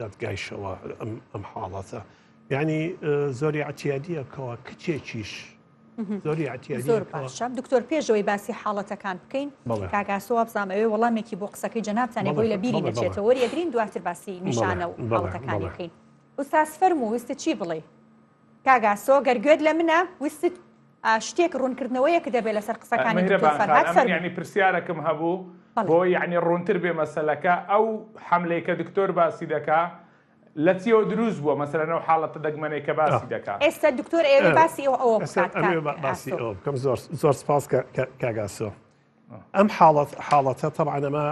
دادگایشەوە ئەم حاڵەتە یعنی زۆری عتیادیە کەەوە کچێکیش زۆری عتیادی زۆر باشە دکتۆر پێشەوەی باسی حاڵەتەکان بکەین کاگاسۆ بزانام ئەوێ وەڵامێکی بۆ قسەکەی جەنابتانێ بۆی لە بیری نەچێتەوە وەریەگرین دواتر باسی نیشانە و حاڵەتەکانی بکەین ئوستاز فەرموو ویستت چی بڵێ کاک ئاسۆ گەر گوێت لە منە ویستت شتێک ڕوونکردنەوەیەک دەبێت لەسەر قسەکانی دکتۆر فەرهاد فەرموو. یعنی پرسیارەکم هەبوو بۆ یعنی ڕوونتر بێ مەسەلەکە ئەو حەملەی کە دکتۆر باسی دەکا لە چیەوە دروست بووە مەسەلەن ئەو حاڵەتە دەگمەنەی کە باسی دەکا. ئێستا دکتۆر ئەیەوێ باسی ئەو ئەوە بکات کاک باسی ئەوە بکەم زۆر زۆر سپاس کاک ئاسۆ ئەم حاڵەت حاڵەتە تەبعەن ئەمە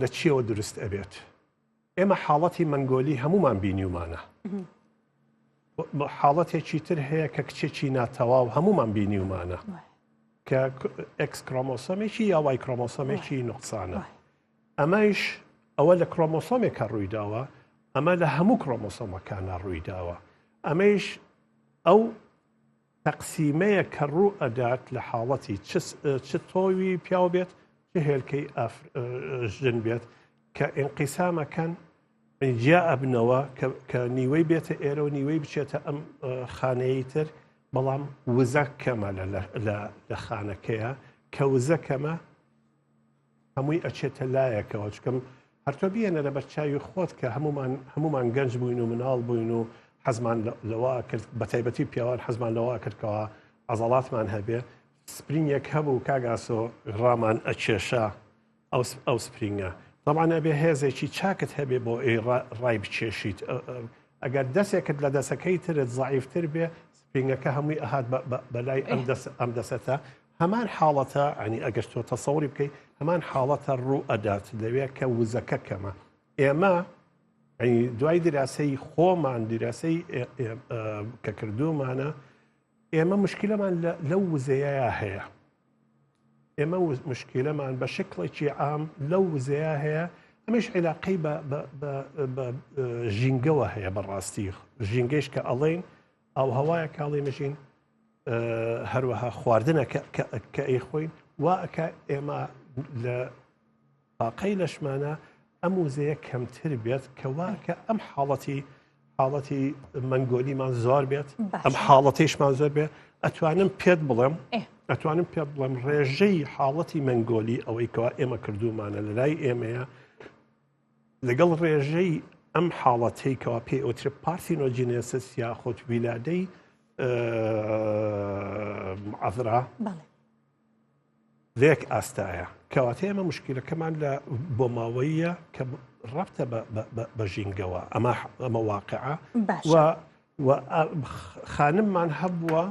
لە چیەوە دروست ئەبێت ئێمە حاڵەتی مەنگۆلی هەمومان بینیومانە حاڵەتێکی تر هەیە کە کچێکی ناتەواو هەمومان بینیومانە کە X کرۆمۆسۆمێکی یا Y کرۆمۆسۆمێکی نقصانە ئەمەش ئەوە لە کرۆمۆسۆمێکە ڕوویداوە ئەمە لە هەموو کرۆمۆسۆمەکانە ڕوویداوە ئەمەیش ئەو تەقسیمەیە کە ڕوو ئەدات لە حاڵەتی چ تۆوی پیاو بێت چ هێلکەی ژن بێت کە ئینقیسامەکەن جیا ئەبنەوە کە نیوەی بێتە ئێرە و نیوەی بچێتە ئەم خانەیەی تر بەڵام وزە کەمە لە خانەکەیە کە وزە کەمە هەمووی ئەچێتە لایەکەوە چکەم هەر تۆ بیێنە لە بەرچاوی خۆت کە هەمومان هەمومان گەنج بووین و مناڵ بووین و حەزمان لەوە کرد بە تایبەتی پیاوان حەزمان لەوە کردکەوە عەزەڵاتمان هەبێ سپرینگێک هەبوو کاک ئاسۆ ڕامان ئەکێشا ئەو ئەو سپرینگە طبعا ئەبێ هێزێکی چاکت هەبێ بۆ ئەی ڕای بکێشیت ئەگەر دەسێکت لە دەسەکەی ترت زەعیفتر بێ سپرینگەکە هەمووی ئەهات بەلای ئەم دەس ئەم دەسەتە هەمان حاڵەتە ینی ئەگەر تۆ تەسەوری بکەی هەمان حاڵەتە ڕوو ئەدات لەوێ کە وزەکە کەمە ئێمە. دوای دیراسەی خۆمان دیراسەی کە کردومانە ئێمە مشکلەمان لەو وزەیە هەیە ئێمە مشکلەمان بە شکڵێکی عام لەو وزەیە هەیە ئەمەش عیلاقەی بە ژینگەوە هەیە بەڕاستی ژینگەیش کە ئەڵێن ئاو هەوایە کاڵی مژین هەروەها خواردنە کە ئەیخۆین وا ئەکا ئێمە لە تاقەی لەشمانە ئەم وزەیە کەمتر بێت کە وا کە ئەم حاڵەتی حاڵەتی مەنگۆلیمان زۆر بێت ئەم حاڵەتیشمان زۆر بێت ئەتوانم پێت بڵێم ئەتوانم پێت بڵێم ڕێژەی حاڵەتی مەنگۆلی ئەوەی کەوا ئێمە کردومانە لە لای ئێمەیە لەگەڵ ڕێژەی ئەم حاڵەتەی کەوا پێی ئەوترێ parthenogenesis یاخود ویلادەی عەذرا لەیەک ئاستایە کەواتە ئێمە مشکلەکەمان لە بۆماوەیە کە ڕەبتە بە ژینگەوە ئەمە ئەمە واقعە و خانممان هەبووە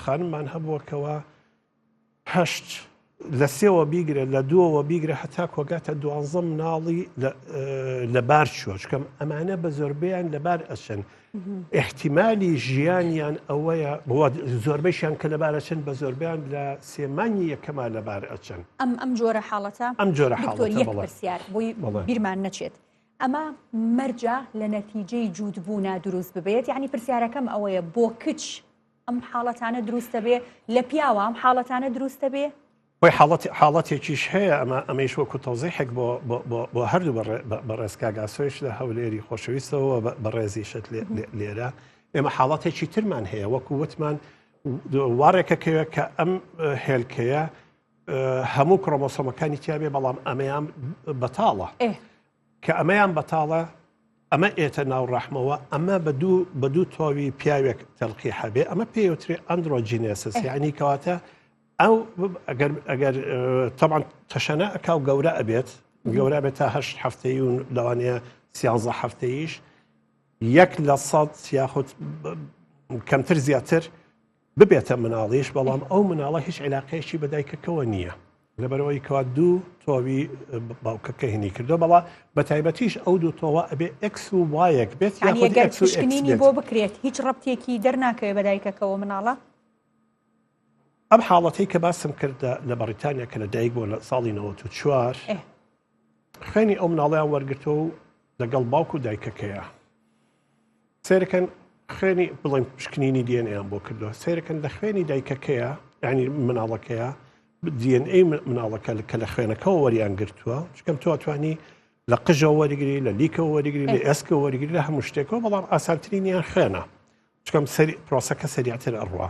خانممان هەبووە کەەوە هەشت لە سێوە بیگرە لە دووەوە بیگرە هەتا کۆگاتە دوانزە مناڵی لەبار چووە چکەم ئەمانە بە زۆربیان لەبار ئەچن احتیممالی ژیانیان ئەوەیە بۆ زۆربەشیان کە لەبار ئەچن بە زۆربیان لە سێمانی یەکەما لەبار ئەچن ئەم ئەم جۆرە حاڵەتە ئەم جۆرە حاڵەتە پرسیار بۆی بیرمان نەچێت ئەمە مەرجە لە نەتیجەی جووتبوونا دروست ببێت یعنی پرسیارەکەم ئەوەیە بۆ کچ ئەم حاڵەتانە دروست دەبێ لە پیاوە ئەم حاڵەتانە دروست دەبێ؟ خۆی حاڵەت حاڵەتێکیش هەیە ئەمە ئەمەیش وەکو تەوزیحێک بۆ بۆ بۆ هەردوو بەڕێز کاک ئاسۆیش لە هەولێری خۆشەویستەوە بەڕێزیشت لێرە ئێمە حاڵەتێکی ترمان هەیە وەکو وتمان واڕێکەکەوێت کە ئەم هێلکەیە هەموو کرۆمۆسۆمەکانی تیاابێ بەڵام ئەمەیان بەتاڵە کە ئەمەیان بەتاڵە ئەمە ئێتە ناو ڕەحمەوە ئەمە بە دوو بە دوو تۆوی پیاوێک تەلقیح هەبێ ئەمە پێیوترێ androgenesis یعنی کەواتە ئەو ئەگەر ئەگەر تەبعەن تەشەنە ئەکا و گەورە ئەبێت گەورە بێت تا هەشت هەفتەی و لەوانەیە سیانزە هەفتەیش یەک لە سەد یاخود کەمتر زیاتر ببێتە مناڵیش بەڵام ئەو مناڵە هیچ عیلاقەیەکی بە دایکەکەوە نییە لەبەرئەوەی کەوا دوو تۆوی باوکەکە هینی کردو بەڵا بە تایبەتیش ئەو دوو تۆوە ئەبێ ئێکس و وایەک بێت یاخود یانی ئەگەر پشکنینی بۆ بکرێت هیچ ڕەبتێکی دەرناکەوێت بە دایکەکەوە مناڵە؟ ئەم حاڵەتەی کە باسم کرد لە بەڕیتانیا کە لە دایک بووە لە ساڵی 94 خوێنی ئەو مناڵیان وەرگرتووە و لەگەڵ باوک و دایکەکەیە سەیرەکەن خوێنی بڵێن پشکنینی دیێنیان بۆ کردووە سەیرەکەن لە خوێنی دایکەکەیە ینی مناڵەکەیە DNA مناڵەکە کە لە خوێنەکەەوە وەریان گرتووە چکەم تۆ توانی لە قژەوە وەرگری لە لیکەوە وەرگری لە ئێسکەوە وەرگری لە هەموو شتێکەوە بەڵام ئاسانترینیان خوێنە چکەم سەری پرۆسەکە سەریعتر ئەڕوا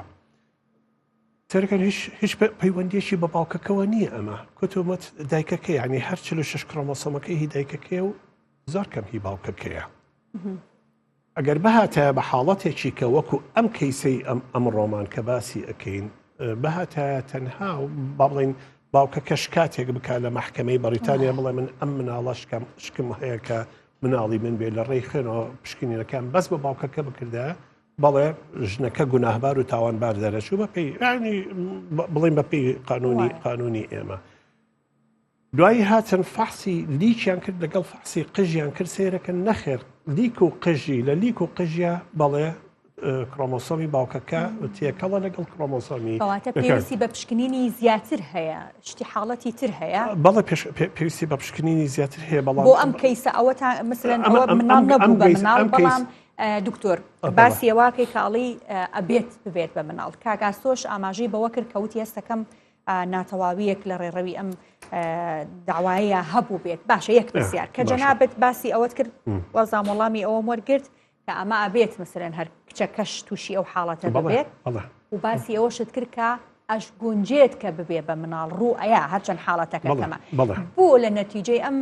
سەرەکەن هیچ هیچ پەیوەندیەکی بە باوکەکەوە نییە ئەمە کۆتۆمەت دایکەکە یعنی هەر 46 کرۆمۆسۆمەکەی هی دایکەکەی و زۆر کەم هی باوکەکەیە ئەگەر بهاتایە بە حاڵەتێکی کە وەکو ئەم کەیسەی ئەم ئەمڕۆمان کە باسی ئەکەین بهاتایە تەنها و با بڵین باوکەکە شکاتێک بک لە مەحکەمەی بەریتانیا بڵێ من ئەم مناڵە شکم شکم هەیە کە مناڵی من بێ لە ڕێی خوێنەوە پشکنینەکان بەس بە باوکەکە بکردە بەڵێ ژنەکە گوناهبار و تاوانبار دەرەچوو بە پێی ینی بڵین بە پێی قانونی قانونی ئێمە دوایی هاتن فەحسی لیکیان کرد لەگەڵ فەحسی قژیان کرد سەیرەکەن نەخێر لیک و قژی لە لیک و قژیا بەڵێ کرۆمۆسۆمی باوکەکە تێکەڵە لەگەڵ کرۆمۆسۆمی کەواتە پێویستی بە پشکنینی زیاتر هەیە شتی حاڵەتی تر هەیە بەڵێ پێویستی بە پشکنینی زیاتر هەیە بەڵام بۆ ئەم کەیسە ئەوە تا مثلەن ئەوە مناڵ نەبوو بە مناڵ بەڵام دکتۆر باسی ئەوەکەی کاڵی ئەبێت ببێت بە مناڵ کاگاسۆش ئاماژەی بەوە کرد کەوتی هەستەکەم ناتەواوییەک لە ڕێڕەوی ئەم داوایە هەبوو بێت باشە یەک پرسیار کە جەنابەت باسی ئەوەت کرد وەزام وەڵامی ئەوەم وەرگرت کە ئەمە ئەبێت مثلەن هەر کچەکەش تووشی ئەو حاڵەتە ببێت و باسی ئەوەشت کرد کە ئەش گونجێت کە ببێ بە مناڵ ڕوو ئەیا هەرچەند حاڵەتەکە کەمە بۆ لە نەتیجەی ئەم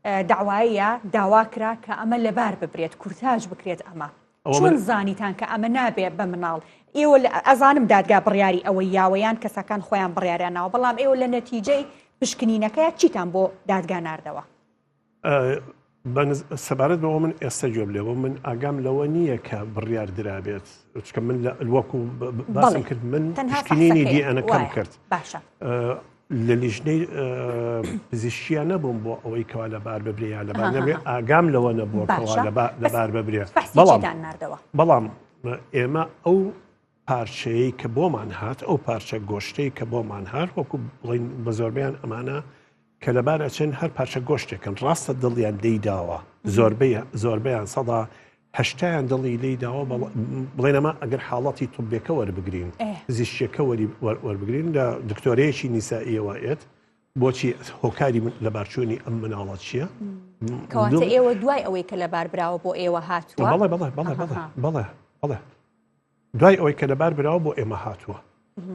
داوایە داوا کرا کە ئەمە لەبار ببرێت کورتاج بکرێت ئەمە چۆن زانیتان کە ئەمە نابێ بە مناڵ؟ ئێوە ئەزانم دادگا بڕیاری ئەوەی یاوە یان کەسەکان خۆیان بڕیاریان ناوە بەڵام ئێوە لە نەتیجەی پشکنینەکەیا چیتان بۆ دادگا ناردەوە؟ سەبارەت بەوە من ئێستا گوێم لێ بوو من ئاگام لەوە نییە کە بڕیار درابێت چکە من لە وەکو باسم کرد من پشکنینی دی ئەنەکەم کرد باشە. لە لیژنەی پزیشکیە نەبووم بۆ ئەوەی کەوا لەبار ببرێ یا لەبار نەبێ ئاگام لەوە نەبووە کەوا لەبار ببرێ بەڵام بەڵام ئێمە ئەو پارچەیە کە بۆمان هات ئەو پارچە گۆشتەی کە بۆمان هات وەکو بڵین بە زۆربیان ئەمانە کە لەبار ئەچن هەر پارچە گۆشتێکن ڕاستە دڵیان لێی داوە زۆربەی زۆربەیان سەدا هەشتایان دڵی لێی داوە بڵێن ئەمە ئەگەر حاڵەتی طبێکە وەربگرین پزیشکیەکە وەربگرین لە دکتۆرەیەکی نیسائیەوە ئێت بۆچی هۆکاری من لەبارچوونی ئەم مناڵە چییە؟ کەواتە ئێوە دوای ئەوەی کە لەبار براوە بۆ ئێوە هاتووە بەڵێ بەڵێ بەڵێ بەڵێ بەڵێ بەڵێ دوای ئەوەی کە لەبار براوە بۆ ئێمە هاتووە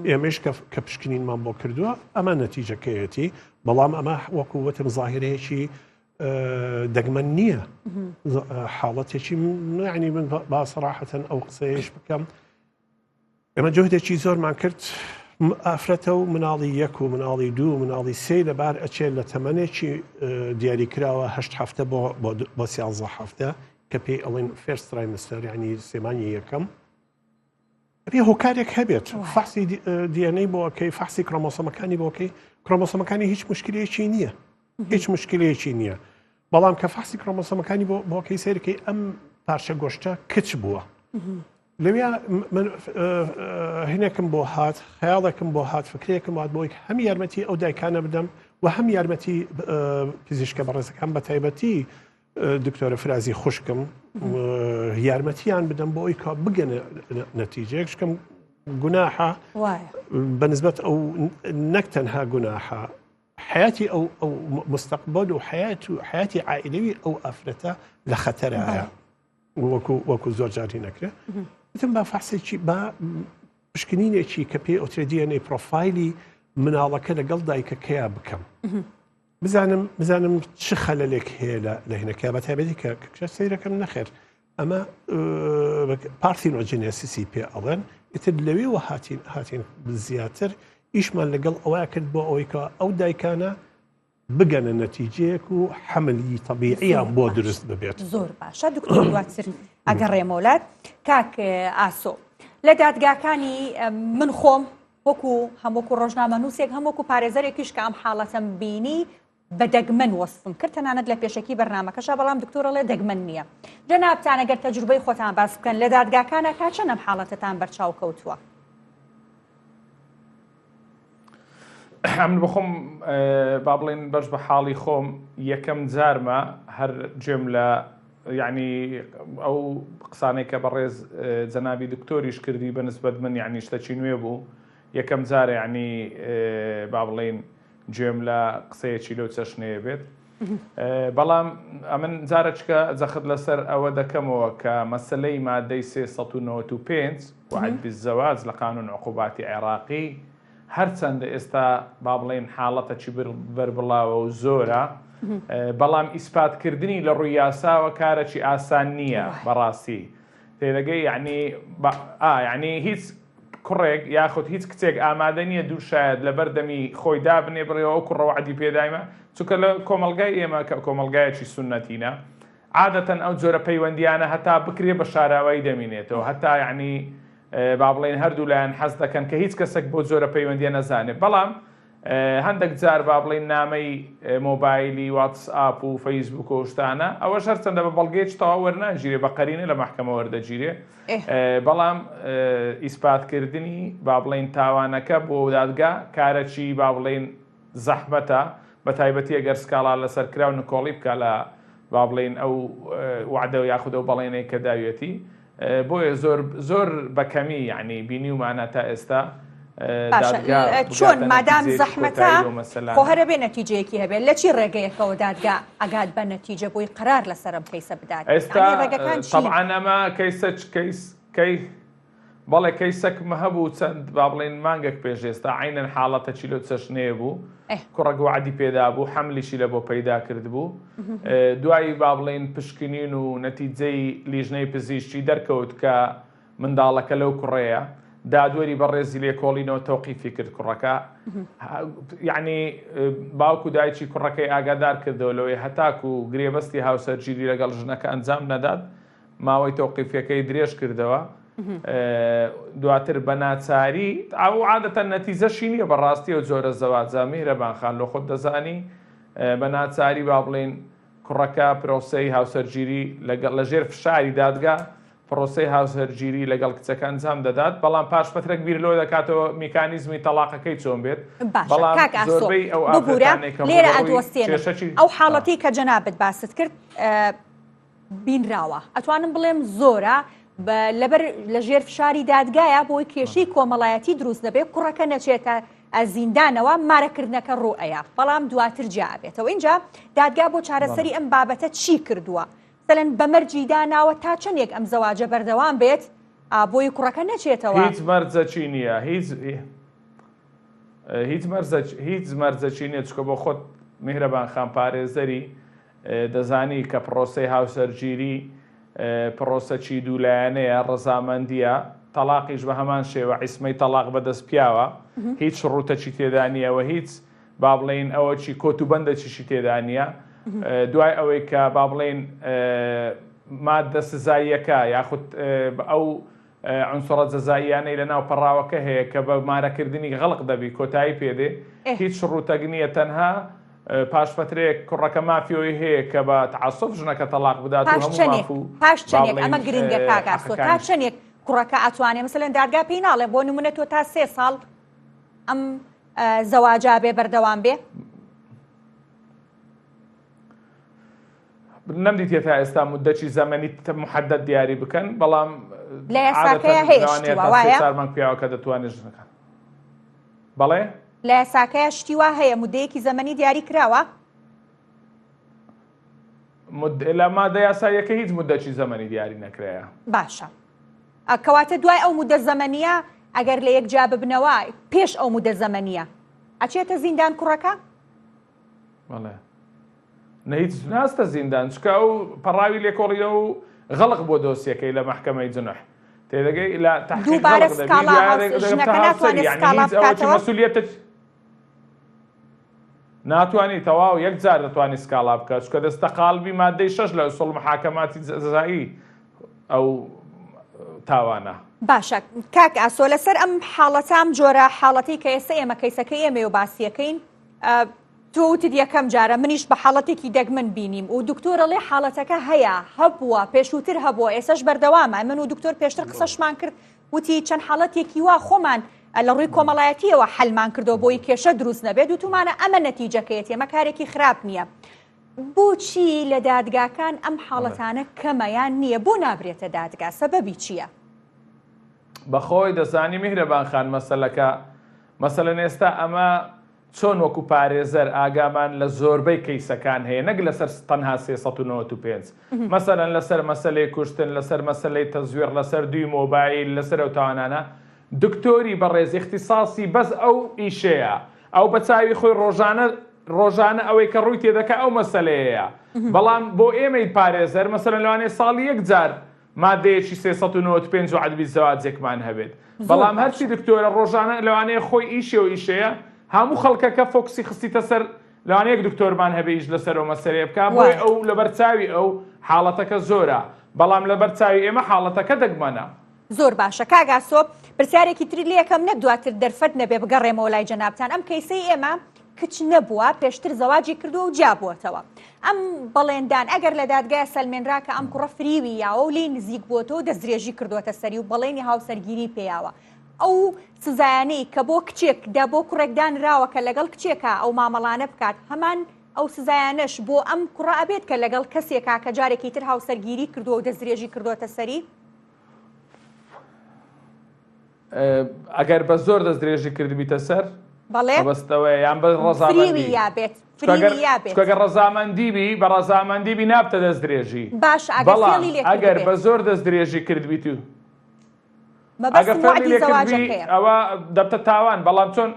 ئێمەش کە پشکنینمان بۆ کردووە ئەمە نەتیجەکەیەتی بەڵام ئەمە وەکو وتم زاهرەیەکی دەگمەن نییە حاڵەتێکی ینی من با سەراحەتەن ئەو قسەیەش بکەم ئێمە جهدێکی زۆرمان کرد ئافرەتە و مناڵی یەک و مناڵی دوو مناڵی سێ لەبار ئەچێت لە تەمەنێکی دیاریکراوە هەشت هەفتە بۆ بۆ سیانزە هەفتە کە پێی ئەڵێن first trimester ینی سێمانی یەکەم ئەبێ هۆکارێک هەبێت فەحسی DNA بۆ ئەکەی فەحسی کرۆمۆسۆمەکانی بۆ ئەکەی کرۆمۆسۆمەکانی هیچ مشکلەیەکی نییە هیچ مشکلەیەکی نییە بەڵام کە فەحسی کرۆمۆسۆمەکانی بۆ بۆکەی سەیرکەی ئەم پارچە گۆشتە کچ بووە لەویا من هینێکم بۆ هات خەیاڵێکم بۆ هات فکرێکم وات بۆی هەم یارمەتی ئەو دایکانە بدەم و هەم یارمەتی پزیشکە بەڕێزەکان بە تایبەتی دکتۆرە فرازی خوشکم یارمەتیان بدەم بۆ ئەوی کە بگەنە نەتیجەیەک شکم گوناحە بەنسبەت ئەو نەک تەنها گوناحە حیاتی ئەو ئەو مستقبل و حیات و حیاتی عائلەوی ئەو ئافرەتە لە خەتەرایە وەکو وەکو زۆر جاری نەکرێت وتم با فەحسێکی با پشکنینێکی کە پێی ئۆترێ DNA پرۆفایلی مناڵەکە لەگەڵ دایکەکەیا بکەم بزانم بزانم چ خەلەلێک هەیە لە لە هینەکە بە تایبەتی کە کچە سەیرەکەم نەخێر ئەمە parthenogenesis ی پێ ئەڵێن ئیتر لەوێوە هاتین هاتین زیاتر ئیشمان لەگەڵ ئەوە کرد بۆ ئەوەی کە ئەو دایکانە بگەنە نەتیجەیەک و حەملی تەبیعیان بۆ دروست ببێت زۆر باشە دکتۆر دواتر ئەگەڕێمەوە لات کاک ئاسۆ لە دادگاکانی من خۆم وەکو هەم وەکو ڕۆژنامەنووسێک هەم وەکو پارێزەرێکیش کە ئەم حاڵەتەم بینی بە دەگمەن وەسفم کرد تەنانەت لە پێشەکی بەرنامەکەشا بەڵام دکتۆر ئەڵێ دەگمەن نییە جەنابتان ئەگەر تەجروبەی خۆتان باس بکەن لە دادگاکانە تا چەند ئەم حاڵەتەتان بەرچاو کەوتووە؟ ئەمن بخۆم با بڵێن بەش بە حاڵی خۆم یەکەم جارمە هەر گوێم لە یعنی ئەو قسانەی کە بەڕێز جەنابی دکتۆریش کردی بە نسبەت من یعنی شتەکی نوێ بوو یەکەم جارە یعنی با بڵێین گوێم لە قسەیەکی لەو چەشنەیە بێت بەڵام ئەمن جارەچکە جەخت لەسەر ئەوە دەکەمەوە کە مەسلەی مادەی 395 وعد بالزواج لە قانون عقوباتی عێراقی هەرچەندە ئێستا با بڵێین حاڵەتەکی بەربڵاوە و زۆرە، بەڵام ئیسپاتکردنی لە ڕووی یاساوە کارەکی ئاسان نییە بەڕاستی تێدەگەی یعنی یعنی هیچ کوڕێک یاخود هیچ کچێک ئامادە نییە دوو شایەت لەبەر دەمی خۆی دابنێ بڵێ ئەو کوڕە وەعدی پێدایمە چونکە لە کۆمەڵگای ئێمە کە کۆمەڵگایەکی سوننەتینە عادەتەن ئەو جۆرە پەیوەندیانە هەتا بکرێ بە شاراوایی دەمینێتەوە هەتا یعنی با بڵێین هەردوو لایەن حەز دەکەن کە هیچ کەسێک بەو جۆرە پەیوەندیە نەزانێت بەڵام هەندێک جار با بڵێین نامەی مۆبایلی واتس ئاپ و فەیسبوک و شتانە ئەوەش هەرچەندە بە بەڵگەیەکی تەواو وەرناگیرێ بە قەرینە لە مەحکەمە وەردەگیرێ بەڵام ئیسپاتکردنی با بڵێین تاوانەکە بۆ دادگا کارەکی با بڵێین زەحمەتە بەتایبەتی ئەگەر سکاڵا لەسەر کرا و نکۆڵی بکا لە با بڵێین ئەو وەعدە یاخود ئەو بەڵێنەی کە داویەتی بۆیە زۆر زۆر بە کەمی یعنی بینیومانە تا ئێستا باشە چۆن مادام زەحمەتە خۆ هەرە بێ نەتیجەیەکی هەبێت لە چی ڕێگەیەکەوە دادگا ئەگات بە نەتیجە بۆی قرار لەسەرم کەیسە بدات ئێستا ڕێگەکان طبعا ئەمە کەیسە کەیس کەی بەڵێ کەیسەکم هەبوو چەند با بڵێین مانگەک پێش ئێستا عەینەن حاڵەتەکی لەو چەشنەیە بوو کوڕەک وەعدی پێدابوو حەملیشی لە بۆ پەیدا کردبوو دوایی با بڵێین پشکنین و نەتیجەی لیژنەی پزیشکی دەرکەوت کە منداڵەکە لەو کوڕەیە دادوەری بەڕێزی لێکۆڵینەوە تەوقیفی کرد کوڕەکە یعنی باوک و دایکی کوڕەکەی ئاگادار کردەوە لەوەی هەتاکو گرێبەستی هاوسەرگیری لەگەڵ ژنەکە ئەنجام نەدات ماوەی تەوقیفیەکەی درێژ کردەوە. دواتر بە ناچاری ئەو عادەتەن نەتیجەشی نییە بەڕاستی ئەو جۆرە زەواجە میهرەبان خان لۆ خۆت دەزانی بە ناچاری با بڵێین کوڕەکە پرۆسەی هاوسەرگیری لەگەڵ لەژێر فشاری دادگا پرۆسەی هاوسەرگیری لەگەڵ کچەکە ئەنجام دەدات بەڵام پاش فترەک بیر لۆ دەکاتەوە میکانیزمی تەڵاقەکەی چۆن بێت باشە بەڵام کاک ئاسۆ زۆربەی ئەو ببورە ئافرەتانەی کە لێرە ڕووبەڕووی ئەدوەستێنم کێشەکی ئەو حاڵەتەی کە جەنابت باست کرد بینراوە ئەتوانم بڵێم زۆرە لەبەر لە ژێر فشاری دادگایە بۆی کێشەی کۆمەڵایەتی دروست نەبێ کوڕەکە نەچێتە زیندانەوە مارەکردنەکە ڕوو ئەیا بەڵام دواتر جیا ئەبێتەوە اینجا دادگا بۆ چارەسەری ئەم بابەتە چی کردووە سەلەن بە مەرجی داناوە تا چەندێک ئەم زەواجە بەردەوام بێت بۆی کوڕەکە نەچێتەوە هیچ مەرجەکی نییە هیچ هیچ مەرجەک هیچ مەرجەکی نییە چکە بۆ خۆت میهرەبان خان پارێزەری دەزانی کە پڕۆسەی هاوسەرگیری پڕۆسەکی دوولایەنەیە، ڕەزامەندییە، تەڵاقیش بە هەمان شێوە عیسمەی تەڵاق بەدەست پیاوە، هیچ ڕووتەکی تێدا نییە و هیچ با بڵێین ئەوەکی کۆت و بەندەکیشی تێدا نییە. دوای ئەوەی کە با بڵێین ماددە سزاییەکە یاخود ئەو عنصرە جەزائیانەی لەناو پەڕاوەکە هەیە کە بە مارەکردنی غەڵق دەبی کۆتایی پێدێ هیچ ڕووتەک نییە تەنها پاش فترەیەک کوڕەکە مافی ئەوەی هەیە کە بە تعسف ژنەکە تەڵاق بدات و پاش هەموو چەنێک ماف و پاش با چەنێک بڵێین ئەمە گرنگە کاک ئاسۆ تا حەقەکانیش. چەنێک کوڕەکە ئەتوانێ مەسەلەن دادگا پێی ناڵێ بۆ نمونە تۆ تا سێ ساڵ ئەم زەواجا بێ بەردەوام بێ؟ نەمدیتیە تا ئێستا مدەکی زەمەنی محەدەد دیاری بکەن بەڵام لە یاساکەیە هەیە شتی لەوانەیە وا تا سێ وایە؟ چوار مانگ پیاوەکە دەتوانێت ژنەکە بەڵێ لە یاساکەیە شتی وا هەیە مدەیەکی زەمەنی دیاری کراوە؟ مد... لە مادە یاساییەکە هیچ مدەکی زەمەنی دیاری نەکرایە. باشە کەواتە دوای ئەو مدە زەمەنیە ئەگەر لە یەک جیا ببنەوە پێش ئەو مدە زەمەنیە ئەچێتە زیندان کوڕەکە؟ بەڵێ نە هیچ ناستە زیندان چکە ئەو پەڕاوی لێکۆڵینەوە و غەڵق بۆ دۆسیەکەی لە مەحکەمەی جنح تێدەگەی لە تحقیق دووبارە غەڵق دەبی سکاڵا دوایە هاوس دەگەبتە ژنەکە هاوسەری ناتوانێت یعنی سکاڵا هیچ ئەوەکی بکاتەوە؟ مەسولیەتت ناتوانی تەواو یەک جار دەتوانی سکاڵا بکە چکە دەستە قاڵبی مادەی شەش لە ئوسوڵ محاکەماتی جەزایی ئەو تاوانە. باشە کاک ئاسۆ لەسەر ئەم حاڵەتە ئەم جۆرە حاڵەتەی کە ئێستا ئێمە کەیسەکەی ئێمەیە و باسیەکەین تۆ وتت یەکەم جارە منیش بە حاڵەتێکی دەگمەن بینیم و دکتۆر ئەڵێ حاڵەتەکە هەیە هەبووە پێشووتر هەبووە ئێسەش بەردەوامە من و دکتۆر پێشتر قسەشمان کرد وتی چەند حاڵەتێکی وا خۆمان لە ڕووی کۆمەڵایەتیەوە حلمان کردەوە بۆی کێشە دروست نەبێت وتومانە ئەمە نەتیجەکەیەتی ئەمە کارێکی خراپ نییە بۆچی لە دادگاکان ئەم حاڵەتانە کەمە یان نییە بۆ نابرێتە دادگا سەبەبی چییە؟ بەخۆی دەزانی میهرەبان خان مەسەلەکە مەسەلەن ئێستا ئەمە چۆن وەکو پارێزەر ئاگامان لە زۆربەی کەیسەکان هەیە نەک لەسەر تەنها 395 مەسەلەن لەسەر مەسەلەی کوشتن لەسەر مەسەلەی تەزویر لەسەر دوی مۆبایل لەسەر ئەو تاوانانە دکتۆری بەڕێز ئیختیساسی بەس ئەو ئیشەیە ئەو بە چاوی خۆی ڕۆژانە ڕۆژانە ئەوەی کە ڕووی تێدەکا ئەو مەسەلەیەیە بەڵام بۆ ئێمەی پارێزەر مەسەلەن لەوانەیە ساڵی یەک جار مادەیەکی 395 و عەدبی زەواجێکمان هەبێت بەڵام هەرچی دکتۆرە ڕۆژانە لەوانەیە خۆی ئیشێ و ئیشەیە هەموو خەڵکەکە فۆکسی خستیتە سەر لەوانەیە یەک دکتۆرمان هەبێ ئیش لەسەر ئەو مەسەلەیە بکا بۆیە ئەو لەبەر چاوی ئەو حاڵەتەکە زۆرە بەڵام لەبەر چاوی ئێمە حاڵەتەکە دەگمەنە. زۆر باشە کاک ئاسۆ پرسیارێکی تری لێکەم نەک دواتر دەرفەت نەبێ بگەڕێمەوە لای جەنابتان ئەم کەیسەی ئێمە کچ نەبووە پێشتر زەواجی کردووە و جیا بووەتەوە ئەم بەڵێندان ئەگەر لە دادگای سەلمێنرا کە ئەم کوڕە فریوی یاوە و لێی نزیک بووەتەوە و دەستدرێژی کردووەتە سەری و بەڵێنی هاوسەرگیری پێیاوە ئەو سزایانەی کە بۆ کچێک دا بۆ کوڕێک دانراوە کە لەگەڵ کچێکا ئەو مامەڵانە بکات هەمان ئەو سزایانەش بۆ ئەم کوڕە ئەبێت کە لەگەڵ کەسێکا کە جارێکی تر هاوسەرگیری کردووە و دەستدرێژی کردووەتە سەری؟ ئەگەر بە زۆر دەست درێژی کردبیتە سەر بەڵێ مەبەستەوەیە یان بە ڕەزامەندی یابێت چونکە ڕەزامەندی بی بە ڕەزامەندی بی نابتە دەست درێژی باش بەڵام ئەگەر بە زۆر دەست درێژی کردبیت و ئەگەر فێڵی لێ کردبی ئەوە دەبتە تاوان بەڵام چۆن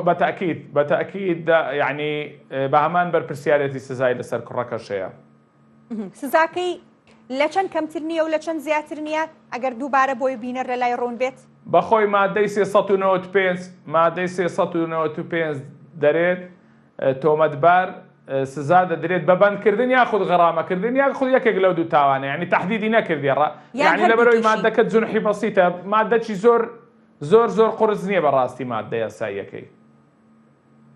بە تاکید بە تاکید یعنی بە هەمان بەرپرسیارەتی سزای لەسەر کوڕەکەش هەیە سزاکەی لە چەند کەمتر نییە و لە چەند زیاتر نییە ئەگەر دووبارە بۆی بینەر لە لای ڕوون بێت؟ بەخۆی مادەی 395 مادەی 395 دەرێت تۆمەتبار. سزا دەدرێت بە بەندکردن یاخود غەرامەکردن یاخود یەکێک لەو دوو تاوانە یعنی تەحدیدی نەکردی ڕا یعنی لەبەرەوەی مادەکە جونحی بەسیتە مادەکی زۆر زۆر زۆر قورس نییە بەڕاستی مادە یاساییەکەی.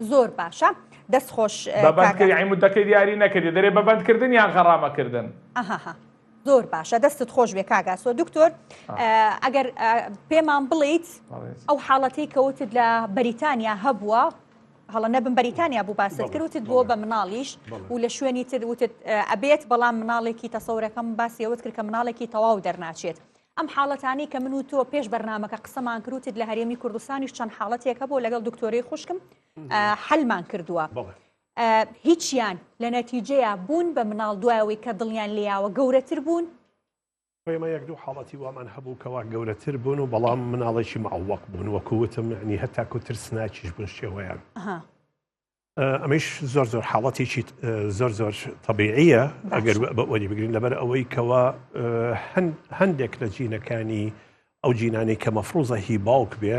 زۆر باشە دەست خۆش بە بەندکردن یعنی مدەکەی دیاری نەکردی دەرێ بە بەندکردن یان غەرامەکردن. ئەها زۆر باشە دەستت خۆش بێ کاک ئاسۆ دکتۆر ئەگەر پێمان بڵیت ئەو حاڵەتەی کەوتت لە بەریتانیا هەبووە هەڵە نەبم بەریتانیا بوو باست کرد وتت بووە بە مناڵیش و لە شوێنی تر وتت ئەبێت بەڵام مناڵێکی تەسەورەکەم باسی ئەوت کرد کە مناڵێکی تەواو دەرناچێت ئەم حاڵەتانی کە من و تۆ پێش بەرنمەکە قسەمان کروتت لە هەرێمی کوردستانیش چەند حاڵەتێک هەبوو لەگەڵ دکتۆری خوشکم حلمان کردووە هیچیان لە نەتیجەیە بوون بە مناڵ دوایەوەی کە دڵیان لێیاوە گەورەتر بوون ئێمە یەک دوو حاڵەتی وامان هەبوو کەوا گەورەتر بوون و بەڵام مناڵێکی معوەق بوون وەکو وتم یعنی هەتاکو ترسناکیش بوون شێوەیان ئەمەیش زۆر زۆر حاڵەتێکی زۆر زۆر طبیعیە ئەگەر وەری بگرین لەبەر ئەوەی کەوا هەندێک لە جینەکانی ئەو جینانەی کە مەفروزە هی باوک بێ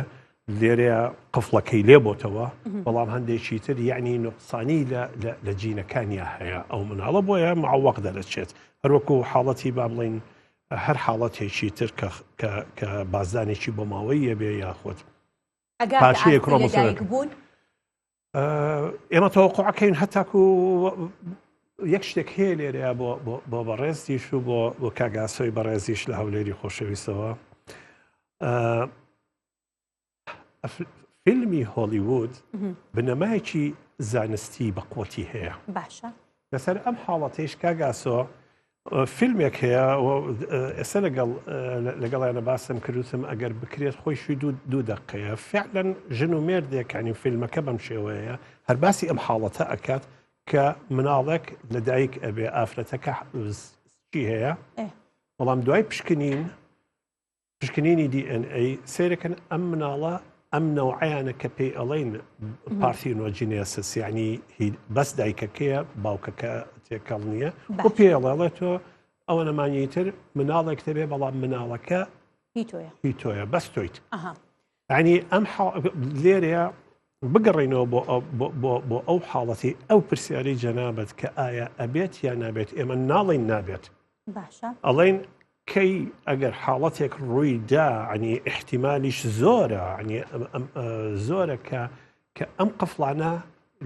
لێرەیە قفڵەکەی لێ بۆتەوە بەڵام هەندێکی تر یعنی نقصانی لە جینەکانیا هەیە ئەو مناڵە بۆیە معوەق دەرەچێت هەروەکو حاڵەتی با بڵین هەر حاڵەتێکی تر کە بازدانێکی بۆ ماوەیە بێ یاخود پاشەیە کرۆمۆسۆمێک بوون ئێمە تەوەقعەکەین هەتاکو یەک شتێک هەیە لێرەیە بۆ بۆ بەڕێزیش و بۆ بۆ کاگاسۆی بەڕێزیش لە هەولێری خۆشەویستەوە فیلمی هۆلیوود بنەمایەکی زانستی بەقوتی هەیە باشە لەسەر ئەم حاڵەتەیش کاک ئاسۆ فیلمێک هەیە ئێستا لەگەڵ لەگەڵیانە باسم کردوتم ئەگەر بکرێت خۆیشی دوو دوو دقەیە فعلەن ژن و مێردێکانی فیلمەکە بەم شێوەیە هەر باسی ئەم حاڵەتە ئەکات کە مناڵێک لەدایک ئەبێ ئافرەتەکە چی هەیە بەڵام دوای پشکنین پشکنینی DNA سەیرەکەن ئەم مناڵە ئەم نەوعیانە کە پێی ئەڵین parthenogenesis یعنی بەس دایکەکەیە باوکەکە تێکەڵ نییە و پێڵێڵێ تۆ ئەوە نەمانی تر مناڵێک دەبێ بەڵام مناڵەکە هی تۆیە بەس تۆیت ینی ئەم لێرەیە بگەڕینەوە بۆ بۆ ئەو حاڵەتی ئەو پرسیاری جەنابەت کە ئایا ئەبێت یا نابێت ئێمە ناڵین نابێت باشە ئەڵێن کەی ئەگەر حاڵەتێک ڕووی دا عنی احتیمالیش زۆرە عنی زۆرە کە کە ئەم قفڵانە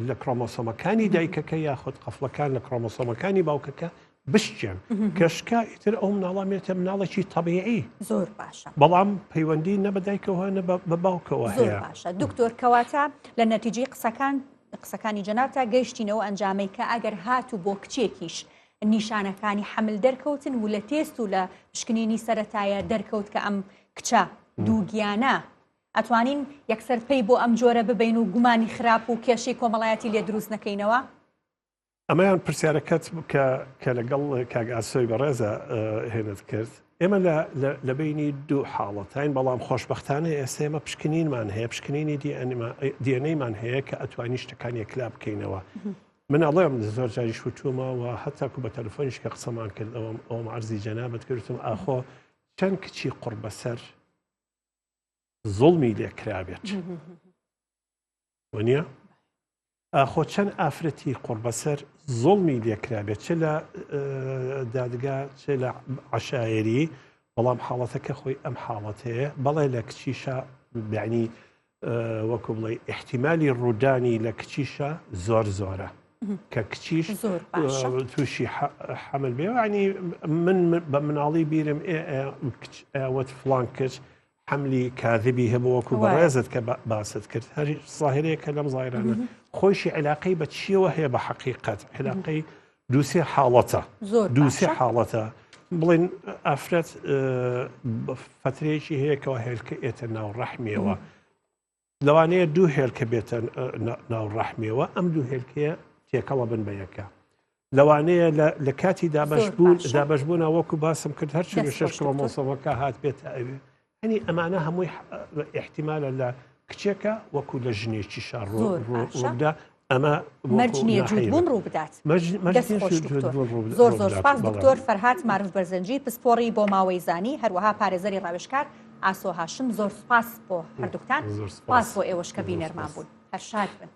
لە کرۆمۆسۆمەکانی دایکەکە یاخود قفڵەکان لە کرۆمۆسۆمەکانی باوکەکە بشکێن کە شکا ئیتر ئەو مناڵە مێتە مناڵێکی طبیعی زۆر باشە بەڵام پەیوەندی نە بە دایکەوە نە بە باوکەوە زۆر باشە دکتۆر کەواتە لە نەتیجەی قسەکان قسەکانی جەنابتا گەیشتینەوە ئەنجامەی کە ئەگەر هاتوو بۆ کچێکیش نیشانەکانی حەمل دەرکەوتن و لە تێست و لە پشکنینی سەرەتایە دەرکەوت کە ئەم کچە دووگیانە ئەتوانین یەکسەر پەی بۆ ئەم جۆرە ببەین و گومانی خراپ و کێشەی کۆمەڵایەتی لێ دروست نەکەینەوە؟ ئەمەیان پرسیارەکەت کە کە لەگەڵ کاک ئاسۆی بەڕێزە هێنت کرد ئێمە لە بینی دوو حاڵەتین بەڵام خۆشببختانە ئێستا ئێمە پشکنینمان هەیە پشکنینی دیئەنەیمان هەیە کە ئەتوانی شتەکان یەکلا بکەینەوە من ئەڵێم زۆر جاریش وتومە و هەتاکو بە تەلەفۆنیش کە قسەمان کرد ئەوم ئەوم عەرزی جەنابت کردم ئاخۆ چەند کچی قوڕ بەسەر زوڵمی لێ کرابێت وەنیە ئاخۆ چەند ئافرەتی قوڕبەسەر زوڵمی لێکرابێت چ لە دادگا چ لە عشاعری بەڵام حاڵەتەکە خۆی ئەم حاڵەتەیە بەڵێ لە کچیشە بعنی وەکو بڵێ احتیممالی ڕوودانی لە کچیشە زۆر زۆرە کە کچیش تووشی حەمل بێ ینی من بە مناڵی بیرم وەت فلان کچ حەملی کاذبی هەبوو وەکو بەڕێزت کە باست کرد هەر ظاهرەیە کە لەم ظاهرانە خۆیشی علاقەی بە چیەوە هەیە بە حەقیقەت علاقەی دووسێ حاڵەتە دووسێ حاڵەتە بڵێن ئافرەت فترەیەکی هەیە کەەوە هێلکە ئێتە ناو ڕەحمیەوە لەوانەیە دوو هێلکە بێتە ناو ڕەحمیەوە ئەم دوو هێلکەیە تێکەڵە بن بە یەکە لەوانەیە لە کاتی دابەشبوون دابەشبوونە وەکو باسم کرد هەر 46 کرۆمۆسۆمەکە هات بێتە ئەوێ هەنی ئەمانە هەمووی احتیمالە لە کچێکە وەکو لە ژنێکی شار ڕوودا ئەمە مەرج نییە جووتبوون ڕوو بدات. زۆر زۆر سپاس دکتۆر فەرهاد مارف بەرزنجی پسپۆڕی بۆ ماوەی زانی هەروەها پارێزەری ڕاوێژکار ئاسۆ هاشم زۆر سپاس بۆ هەردووکتان سپاس بۆ ئێوەش کە بینەرمان بوون هەر شاد بن.